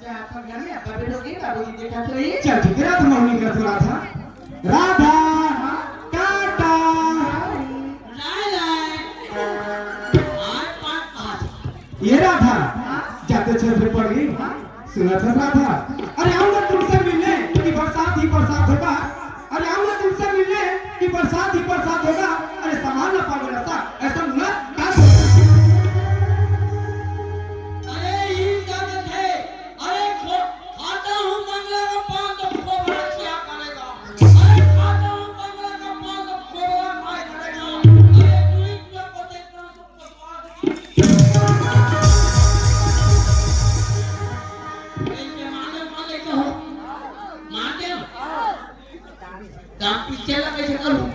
जा, अपन घर में अब्बा बेर होगे, बाबूजी देखत होही। चल, ठीक है, राधा मौनी का राधा। राधा, टाटा। लाय, लाय। आय, पाँच, पाँच। ये राधा, जाते छह से पड़ गई। सुनत हस राधा? अरे, आऊंगा तुमसे मिलने कि बरसात ही बरसात होगा। अरे, आऊंगा तुमसे मिलने कि बरसात ही बरसात होगा। अरे, सामान ला पागल ऐसा, ऐसा मुला का सोचा? अरे, ये क्या बात है? अरे, खो-, खाता हूँ बंगला का पान तो खोबरा क्या करेगा? अरे, खाता हूँ बंगला का पान तो खोबरा क्या करेगा? अरे, तू ही तो को देखता हूँ तो इनके मारे मारे कहो, मार दे। काम पीछे लगे से करूँ।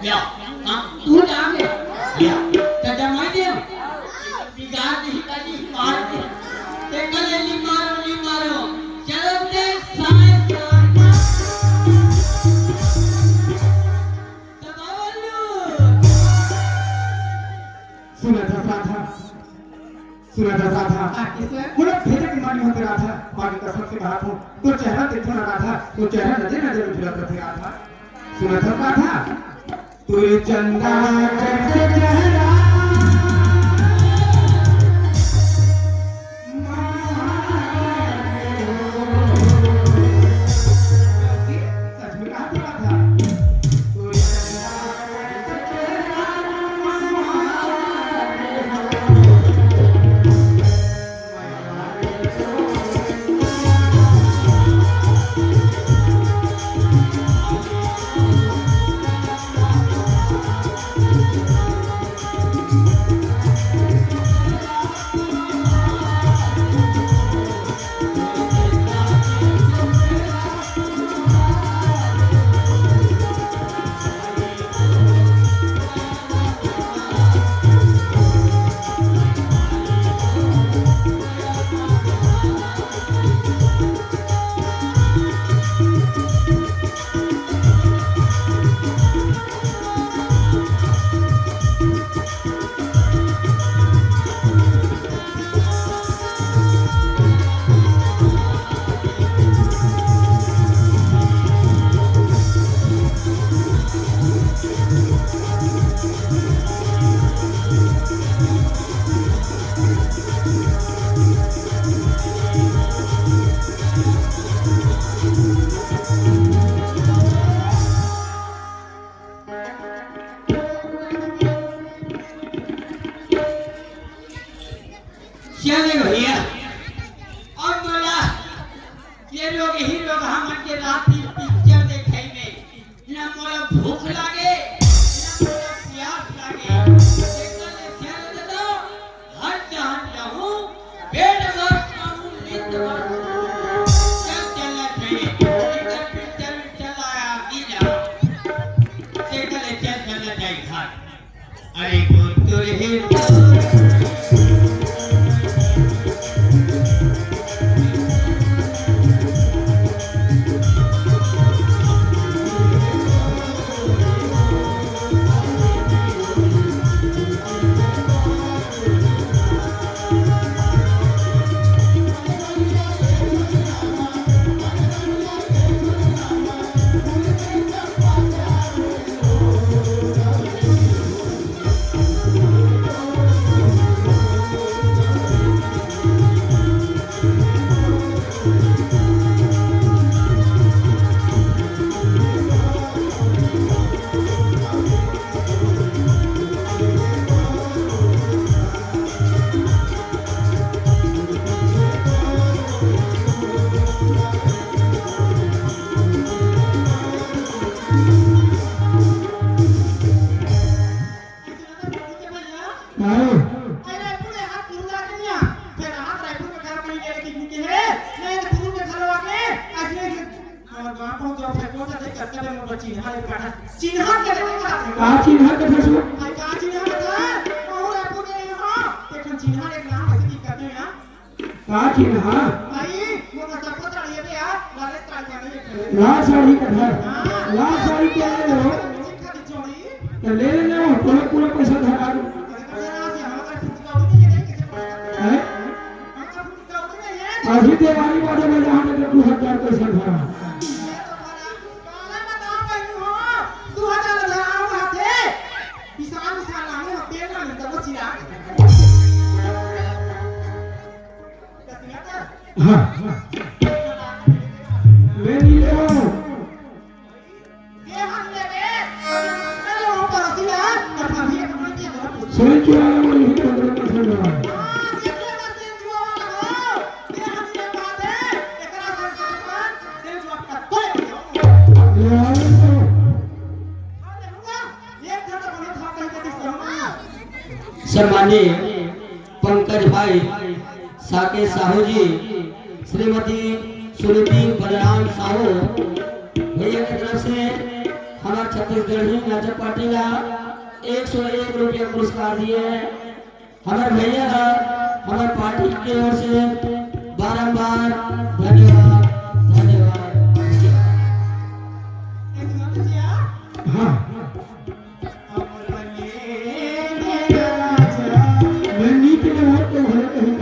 या, काम तू जाने। या, तो जमाई दे। बिगाड़ नहीं करी, मार दे। ते कल नहीं मारो, नहीं मारो। चलो ते साए साए। दबावल लो। सुनत हस राधा। सुनत हस राधा? हाँ, किसे? मोला भेजे के मन होत हे राधा, माँ के कसम से कहत हूँ, तोर चेहरा देखथों ना राधा, तोर चेहरा नजर नजर में झूलत रथे राधा। सुनत हस राधा? तोर चंदा जैसे चेहरा। सच में कहा तो राधा। चले भैया, अब मोला ये लोग, यही लोग हमन के रात दिन पिक्चर देखे में, ना मोला भूख लागे, ना मोला प्यास लागे। एकर ले चल देतो, हट जा, हट जाहूँ, पेट भर खाहूँ, नींद भर सोहूँ। चल चलना चाहिए। एकर पिक्चर में चल आया, अभी जा। एकर ले चल चलना चाहिए घर। अरे वो तो रहे तो। अरे। अरे, पूरे हाथ मुंह ला के नहीं आ। फिर हाथ रायपुर में खराब नहीं ले, लेकिन इनके है। नहीं, तो तुम के घर वाले, ऐसे ही और गांव पहुंच जाओ, फिर कौन सा देख करते हैं, वो चिन्हा एक काढ़ा। चिन्हा के लिए नहीं कराते हैं। का चिन्हा के फंसो? भाई, का चिन्हा के था? वो रायपुर में नहीं हो। देखो, चिन्हा एक नाम ऐसे की करते हैं ना। का चिन्हा? भाई, वो का सब पता नहीं है यार, लाल साड़ी का नहीं है। लाल साड़ी का था? हाँ। लाल साड़ी क्या है वो? चिन्हा की जोड़ी। तो ले लेना वो, पूरा, पूरा पैसा धरा दो। अरे, कहाँ से हमारा फुटका भी नहीं है, कैसे पड़ेगा? हैं? अभी देवारी बाजा बजा के दू हजार पैसा भरा। हाँ। मैं नहीं ले रहा हूँ। सुन के आया वो यही पंद्रह परसेंट रहा। ले आया तो। सम्माननीय पंकज भाई, साकेत साहू जी, श्रीमती सुनीति बलराम साहू भैया के तरफ से हमर छत्तीसगढ़ी नाचा पार्टी ला एक सौ एक रुपया पुरस्कार दिए हैं। हमर भैया ला हमर पार्टी के ओर से बारंबार धन्यवाद, धन्यवाद, धन्यवाद। हाँ। मैं नीक ले होत तो भले कहीं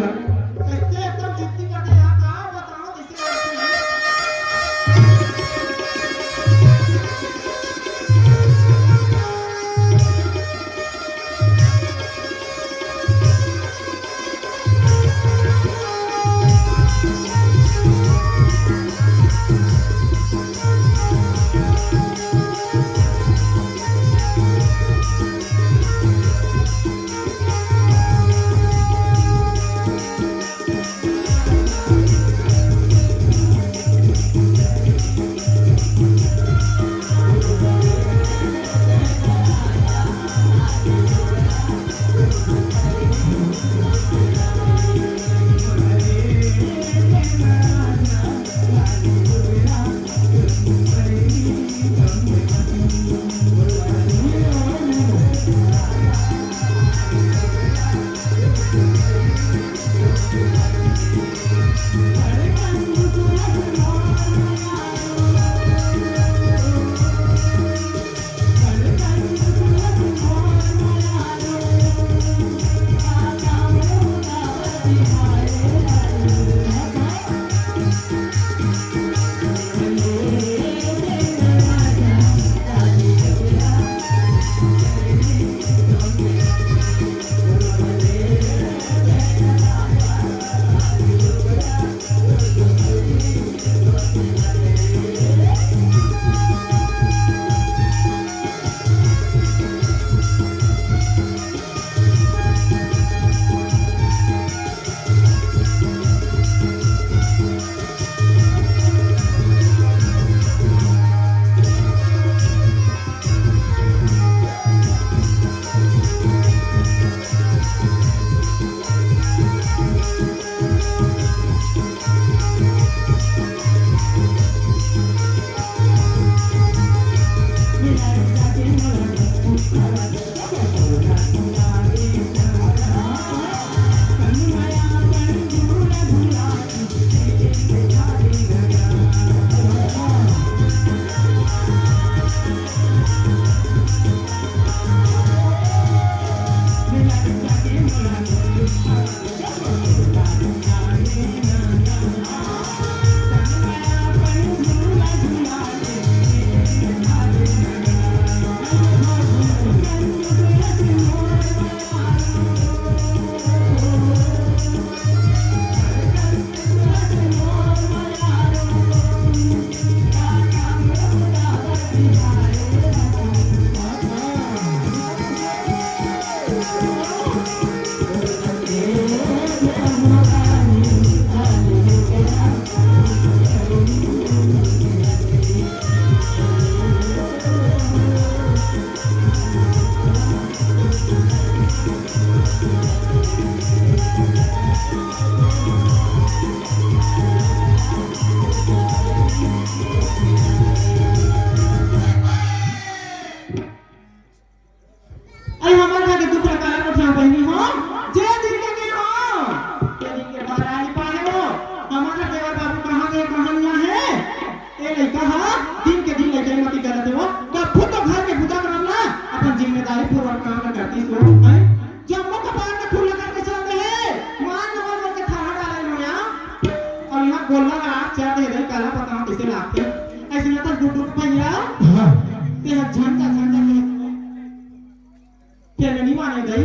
अरे हमर घर के दुख ल काला कोठिया बहिनी हो, जे दिन के के हो, ते दिन के बाहर आ नी पाए हो। हमर घर देवर बाबू कहाँ गए, कहाँ नहीं आए? ए लइका हा, दिन के दिन लइका मती करत हो। कभू तो घर के बुता काम ला, अपन जिम्मेदारी पूर्वक काम ला करती सो, हैं? जम्मो कपार में खुला करके चल दे हे, मान नमन मन के थारा डाले हो यहाँ। और यहाँ गोला रात चार दे दे, काला पता हो कैसे लागते। ऐसे ना तो गुड्डू भैया, हाँ। ते हा झंझा, झंझा के तेने नहीं माने दई।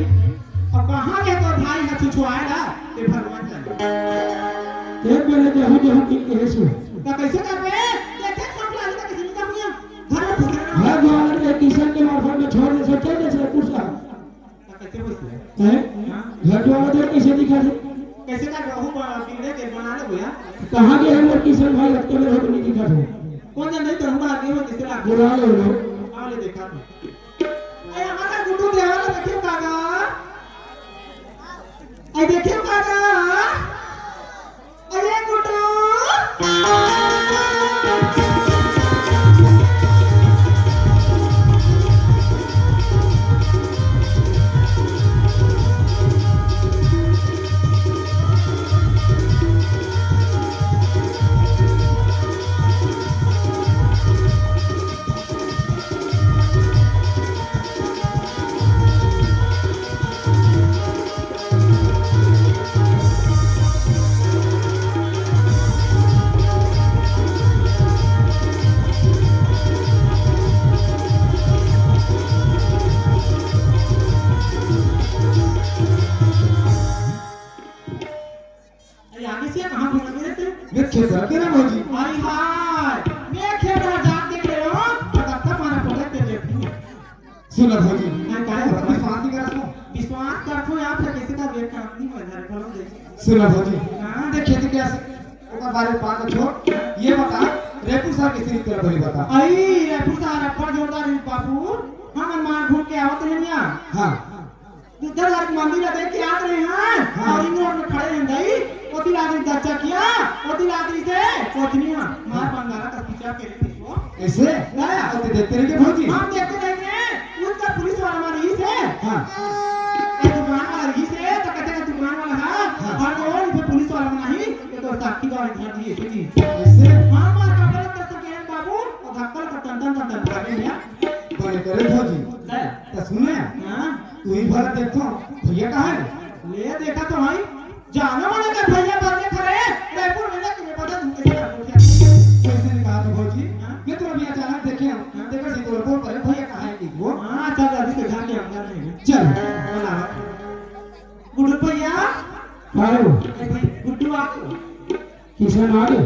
अब कहाँ गए तो भाई हा छुछुआए ला, ते भगवान जाने। एक बेले जहू जहू की कहे सु। तो कैसे कर बे? देखे सब लागी तो किसी नहीं कमी है। घर में फुकरे ना। घर वाले के किशन के मार्फत में छोड़ दे, सब चल दे, सब कुछ आ। तो कैसे बोलते हैं? हैं? हाँ। घर वाला देख कैसे दिखा दे? कैसे कर बहू बा-, बिगड़े के बना ले भैया। कहाँ गए हमर किशन भाई, अब तो मेरे को नहीं दिखा दे। कौन जान नहीं तो हम बाहर गए हो, किसी रात बुला ले लो। आओ ले देखा तो। अरे हमारा गुड्डू देवाला देखियो काका। अरे देखियो काका। अरे गुड्डू। अरे आगे से कहाँ घूम रहे थे? मैं खेत रख के ना भौजी। हाय हाय, मैं खेत रख जाके खेलो, तो तब तक मारा पड़े तेरे। सुन भौजी, मैं काहे विश्वास नहीं करत हो? विश्वास करत हो, आप से कैसे का वेट करत नहीं, मैं घर खोलो दे। सुन भौजी, हाँ। देख खेत क्या से, ओकर बारे में बात छोड़, ये बता, रेपू साहब कैसे निकल पहले बता। आई, रेपू साहब अब्बड़ जोरदार है बाबू, हम मार घूम के आवत रहन यहाँ। हाँ। बुद्ध धार के मंदिर ला देख के आत रहे हैं, हाँ। और रिंग रोड में खड़े हैं भाई, ओती लादरी दच्चा किया, ओती लादरी से कोचनिया, मार बंगाला का पीछा के लिए इसको। ऐसे? गया। और ते देखते रह गए भौजी? हम देखते रह गए, उसका पुलिस वाला मार रही से। हाँ। ये दुकान वाला रही से, तो कहते हैं दुकान वाला है, हाँ। और तो वो इसे पुलिस वाला बना ही, ये तो साक्षी का घर दिए से जी। ऐसे? हाँ, मार का गलत कर सके हैं बाबू, और धक्का का टन टन टन टन भागे भैया। बने करे भौजी। है। तो सुने? हाँ। तू ही भला देखो, भैया कहाँ है? ले देखा तो भाई, जाना वाला का भैया बदले खड़े, रायपुर में लेके मैं पता तुम कैसे कर दिया। कैसे निकाल दो भौजी? हाँ? मैं तो अभी अचानक देखे हूँ, हाँ? देखो सी तोड़ पर भैया कहाँ है कि वो? हाँ, चल अभी से घर के अंदर में है। चल। बोला। गुड्डू भैया। हाँ। ए भाई, गुड्डू आ। किशन आ गए?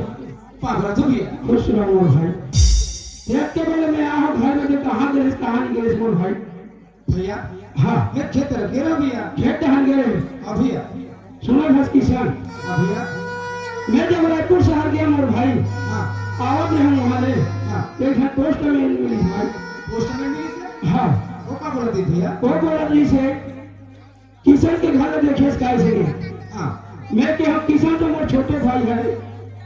पागल तो भैया। खुश रहो भाई। देख के बोले मैं आहो घर में, जो कहाँ गए, कहाँ नहीं गए, बोल भाई। भैया, हाँ। मैं खेत तरफ गे रहा भैया। खेत डहर गे रहे। हाँ भैया। सुनो बस किशन। हाँ भैया। मैं जब रायपुर शहर गया मोर भाई, हाँ। आवत रहे वहाँ ले। हाँ। एक घर पोस्ट में मिली भाई। पोस्ट में मिली से? हाँ। वो का बोला थी भैया? वो बोला थी से किशन के घर में देखे से कैसे गया? हाँ। मैं के हम किशन तो मोर छोटे भाई है।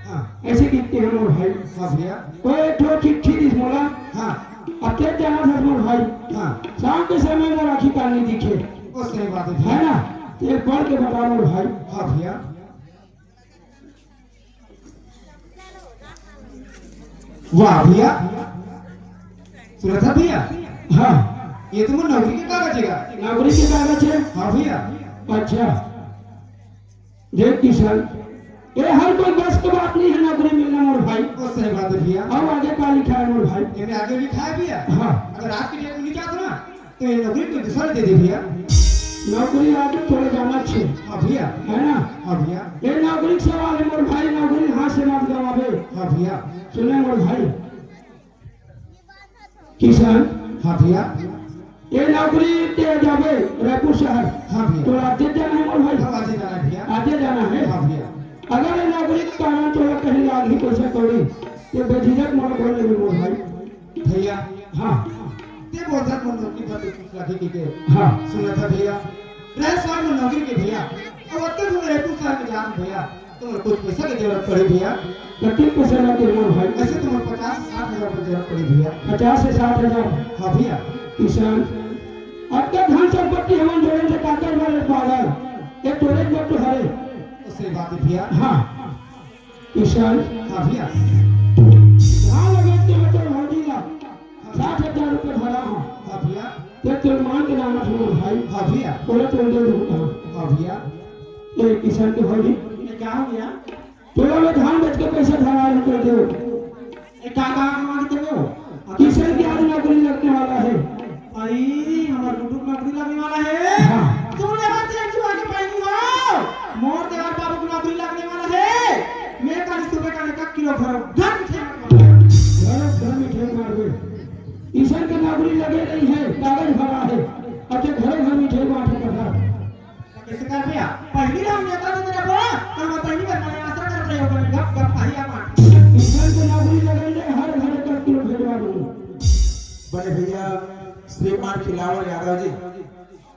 हाँ। ऐसे कितने हैं मोर भाई? हाँ भैया। वो एक ठो चिट्ठी दिस मोला। हाँ। अब तें जानत हस मोर भाई, हाँ। शाम के समय में राखी कालनी दिखे। वो सही बात है भैया। है ना? तें पढ़ के बता मोर भाई। हाँ भैया। वाह भैया, सुनत हस भैया? हाँ। ये तो मोर नौकरी के कागज हे। नौकरी के कागज हे? हाँ भैया। अच्छा, देख किशन, ये हर कोई बस के बात नहीं है नौकरी मिलना मोर भाई। वो सही बात है भैया। अउ आगे का लिखा है मोर भाई? एमे आगे लिखा है भैया। हाँ। अगर आज के डेट में नहीं जाता ना, तो ये नौकरी कोई दूसरा दे दे भैया। नौकरी आज तोरे जाना छे। हाँ भैया। है ना? हाँ भैया। ये नौकरी के सवाल है मोर भाई, नौकरी हाथ से मत गवावे। हाँ भैया। सुने मोर भाई, किशन। हाँ भैया। ये नौकरी तें जाबे रायपुर शहर। हाँ भैया। तोला आजे जाना है मोर भाई? हाँ, आजे जाना है भैया। आजे जाना है? हाँ भैया। अगर ये नौकरी के कारण तोला कहीं लागही पैसा कौड़ी, तें बेझिझक मोला बोल लेबे मोर भाई। भैया। हाँ। तें बोलत हस मोर नौकरी बर कुछ रखे के, के। हाँ। सुनत हस भैया, रहे सवाल मोर नौकरी के भैया, अब अतके दूर रायपुर शहर में जाना भैया, तो मोला कुछ पैसा के जरूरत पड़ही भैया। कतेक पैसा लगही मोर भाई? वैसे तो मोला पचास से साठ हजार रुपया जरूरत पड़ही भैया। पचास से साठ हजार? हाँ भैया। किशन, अतके धन संपत्ति हमन जोड़े से काकर बर पागल? ये तोरे बर तो हरे। वो सही बात है भैया। हाँ। किशन। हाँ भैया। धान लगे के मतलब भौजी ला साठ हजार रुपया धरा हूँ। हाँ भैया। तें तो मांग के लाना था भाई। हाँ भैया। बोले तो दे दूंगा। हाँ भैया। ये किशन के भौजी। ये क्या हो गया? तोला मैं धान बेच के पैसा धरा हूँ, तो दे। ए, का, का मांगते हो? किशन के आज नौकरी लगने वाला है। अरे, हमार गुड्डू के नौकरी लगने वाला है। हाँ। सुन ले बात, एक जुआ के पहली हो। मोर देवर बाबू की नौकरी लगने वाला है। मैं कल सुबह का एक किलो घरों घर मिठाई मंगवा। घरों घर मिठाई मार दे। किशन के नौकरी लगे नहीं है, कागज भरा है। अच्छा, घरों घर मिठाई बांट रहा है। कैसे कर भैया? पहली राउंड नेता तो मेरा बड़ा, तो मैं पहली बार मैंने आशा कर रही हूँ, मैंने गप गप कही आप। किशन के नौकरी लगन दे, हर घर एक किलो भेजवा दूंगा। बड़े भैया श्रीमान खिलावन यादव जी,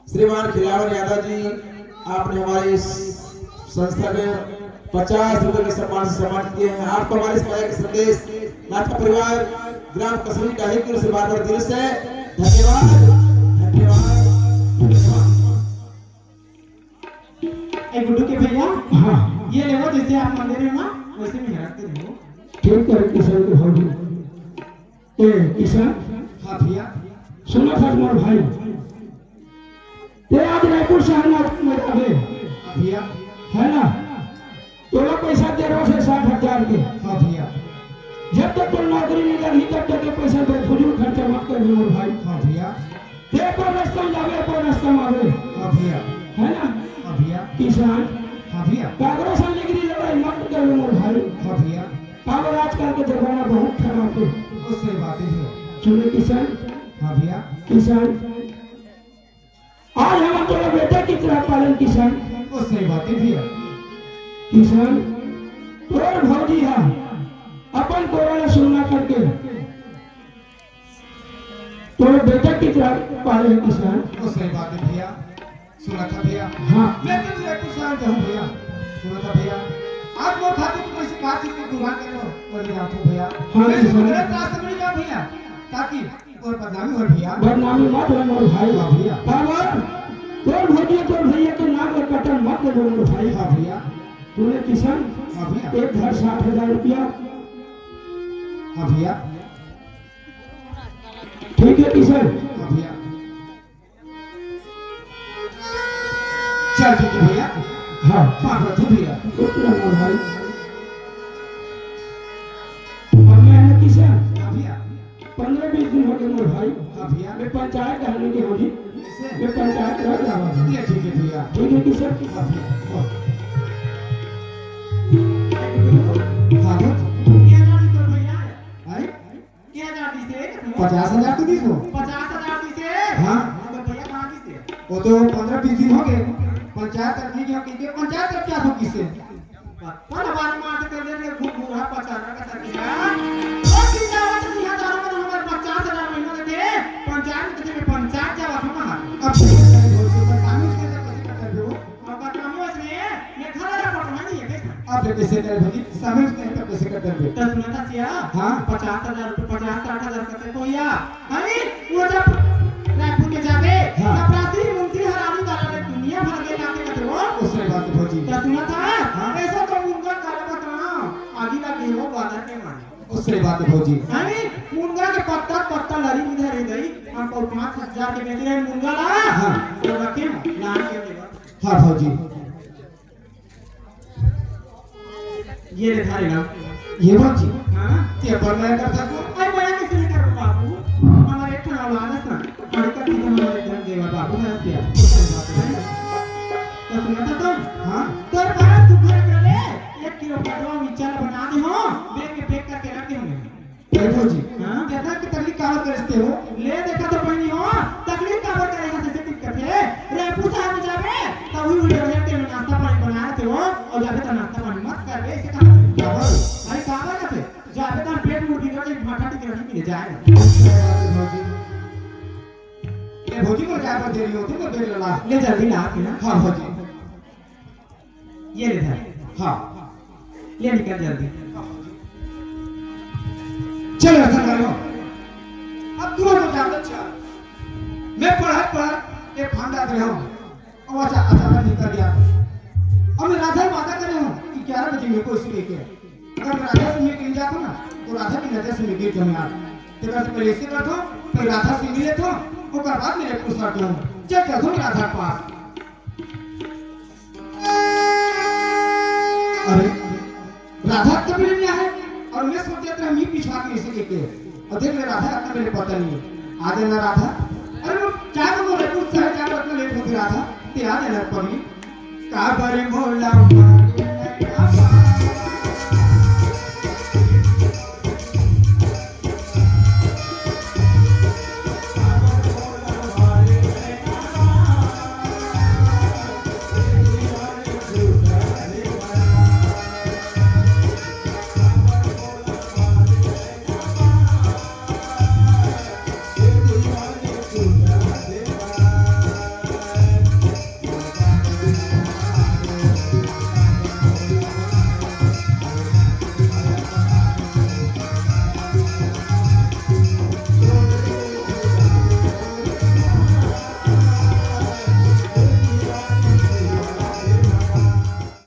श्रीमान खिलावन यादव जी, आपने हमारे इस संस्था को पचास रुपए के सम्मान से सम्मानित किए हैं। आपको हमारे इस मया के संदेश नाथा परिवार ग्राम कसौली डाही की ओर से बार बार दिल से धन्यवाद, धन्यवाद, धन्यवाद। ए गुड्डू के भैया, हाँ। ये लेवो, जैसे आप मांगे रहे ना, वैसे में रखते रहो। ठीक है, किशन के भौजी। ए, किशन। हाँ भैया। सुनत हस मोर भाई। तें आज रायपुर शहर में जाबे। हाँ भैया। है ना? तोला पैसा दे रहा से साठ हजार के। हाँ भैया। जब तक तोर नौकरी नहीं लगी, तब तक ये पैसा बेफजूल खर्चा मत कर मोर भाई। हाँ भैया। तें अपन रास्ता में जाबे, अपन रास्ता में आबे। हाँ भैया। है ना? हाँ भैया। किशन। हाँ भैया। काकरो से निगरी लड़ाई मत कर मोर भाई। हाँ भैया। काबर आजकल के जमाना बहुत खराब है। वो सही बात है भैया। सुने किशन। हाँ भैया। किशन। आज हम तोला बेटा की तरह पालन किशन। वो सही बात है भैया। किशन, तोर भौजी हा अपन कोरा ला सुन्ना करके तोर बेटा की तरह पाले है किशन। वो सही बात है भैया। सुनत हस भैया। हाँ। मैं तो तेरे कुछ साल जाऊँ भैया। सुनत हस भैया। आज मोर खातिर तो किसी बात की दुकान कर लो, कर जाता हूँ भैया। हाँ, मैं किशन। गलत रास्ते में नहीं जाऊँ भैया, ताकि और बदनामी हो भैया। बदनामी मत हो मोर भाई। हाँ भैया। काबर? तोर भौजी, तोर भैया के नाम ला कटन मत दे मोर भाई। हाँ भैया। तूने किशन, हाँ भैया। एक घर साठ हजार रुपया। हाँ भैया। ठीक है किशन। हाँ भैया। चल ठीक है भैया। हाँ। पाँच रुपये भैया। उतना मोर भाई। अब मैं है ना किशन? हाँ भैया। पंद्रह बीस दिन हो गए मोर भाई। हाँ भैया। मैं पंचायत रहने की होगी। कैसे? मैं पंचायत रह जाऊंगा। ये ठीक है भैया। ठीक है किशन? हाँ भैया। हाँ। हाँ, हाँ। ये हमारी तो भैया है। हैं? के हजार दिसे? पचास हजार तो दिस हो। पचास हजार दिसे? हाँ। हाँ, तो भैया कहाँ दिसे? वो तो पंद्रह बीस दिन हो गए। पंचायत तरफ नहीं गया, क्योंकि पंचायत तरफ क्या हो किसे? पर हमारे मार के कर दे, घूम घूम रहा पचास हजार का तरफ गया। वो चिंता मत नहीं है, दारू में हमारे पचास हजार महीना देते, पंचायत में देते, मैं पंचायत जावा था ना। अब तो कानून से तो कैसे कर दे वो? अब बदनामी हो रही है, मैं घर वाला पटवानी है, देख। अब कैसे कर भाई? समय उसने तो कैसे कर दे? दस मिनट का सिया, हाँ। पचास हजार रुपये, पचास साठ हजार करते तो या सही बात है भौजी। अरे, मुनगा के पत्ता पत्ता लरी इधर ही गई। हम को पाँच हजार के बेच रहे मुनगा ला। हाँ। तो रखे ना, लान के देवा। हाँ भौजी। ये ले थारे ना। ये भौजी। हाँ। ते पर मैं कर सकूं। अरे, मैं कैसे नहीं करूँ बाबू? हमारे एक ठो औलाद है ना। अरे, का सीधा हमारे घर देवा बाबू है क्या? तो सुना था तुम? हाँ। तोर बारह सुग्घर कर ले। एक किलो पटवा मिर्चा ला बना दे हो। बैग में पैक करके रख दे होंगे। ए भौजी, हाँ? देखा कि तकलीफ काबर करते हो? ले देखा तो बहनी हो, तकलीफ काबर करे यहाँ से, से दिक्कत है। रायपुर शहर में जाबे, तो वही उल्टे उल्टे में नाश्ता पानी बना रहे थे वो, और जाबे तो नाश्ता पानी मत करबे, इसे कहा थे? काबर? अरे काबर ना थे, जाबे तो पेट मुड़ बिगड़ के भाटा टिक रही मिले जाए। सही बात है भौजी। ए भौजी, मोर जाए पर देरी होती, तो देर लला। ले जल्दी ला के ना। हाँ भौजी। ये ले धर। हाँ। ले निकल जल्दी। चल, ऐसा करो। अब तू तो जान अच्छा। मैं पढ़त पढ़त ये फांदा रहे हूँ। अब अच्छा, अचानक निकल गया। अब मैं राधा से बात करे हूँ कि ग्यारह बजे मेरे को इसी लेके। अगर मैं राधा से मिल के नहीं जाता ना, तो राधा की नजर से मैं गिर जाऊँ यार। तो मैं पहले इसे करता हूँ, फिर राधा से मिले तो, उसके बाद मेरे पूछ करता हूँ। चल, चल, तुम राधा के पास। अरे, राधा तो मिले नहीं है, और मैं सोच जाता हूँ, मैं पिछवा के इसे लेके। और देख ले, राधा अपना मेरे पता नहीं है। आ जाना राधा। अरे, वो क्या बोल रहे, कुछ है, क्या इतना लेट होती राधा? ते आ जाना पगली। काबर मोला मारे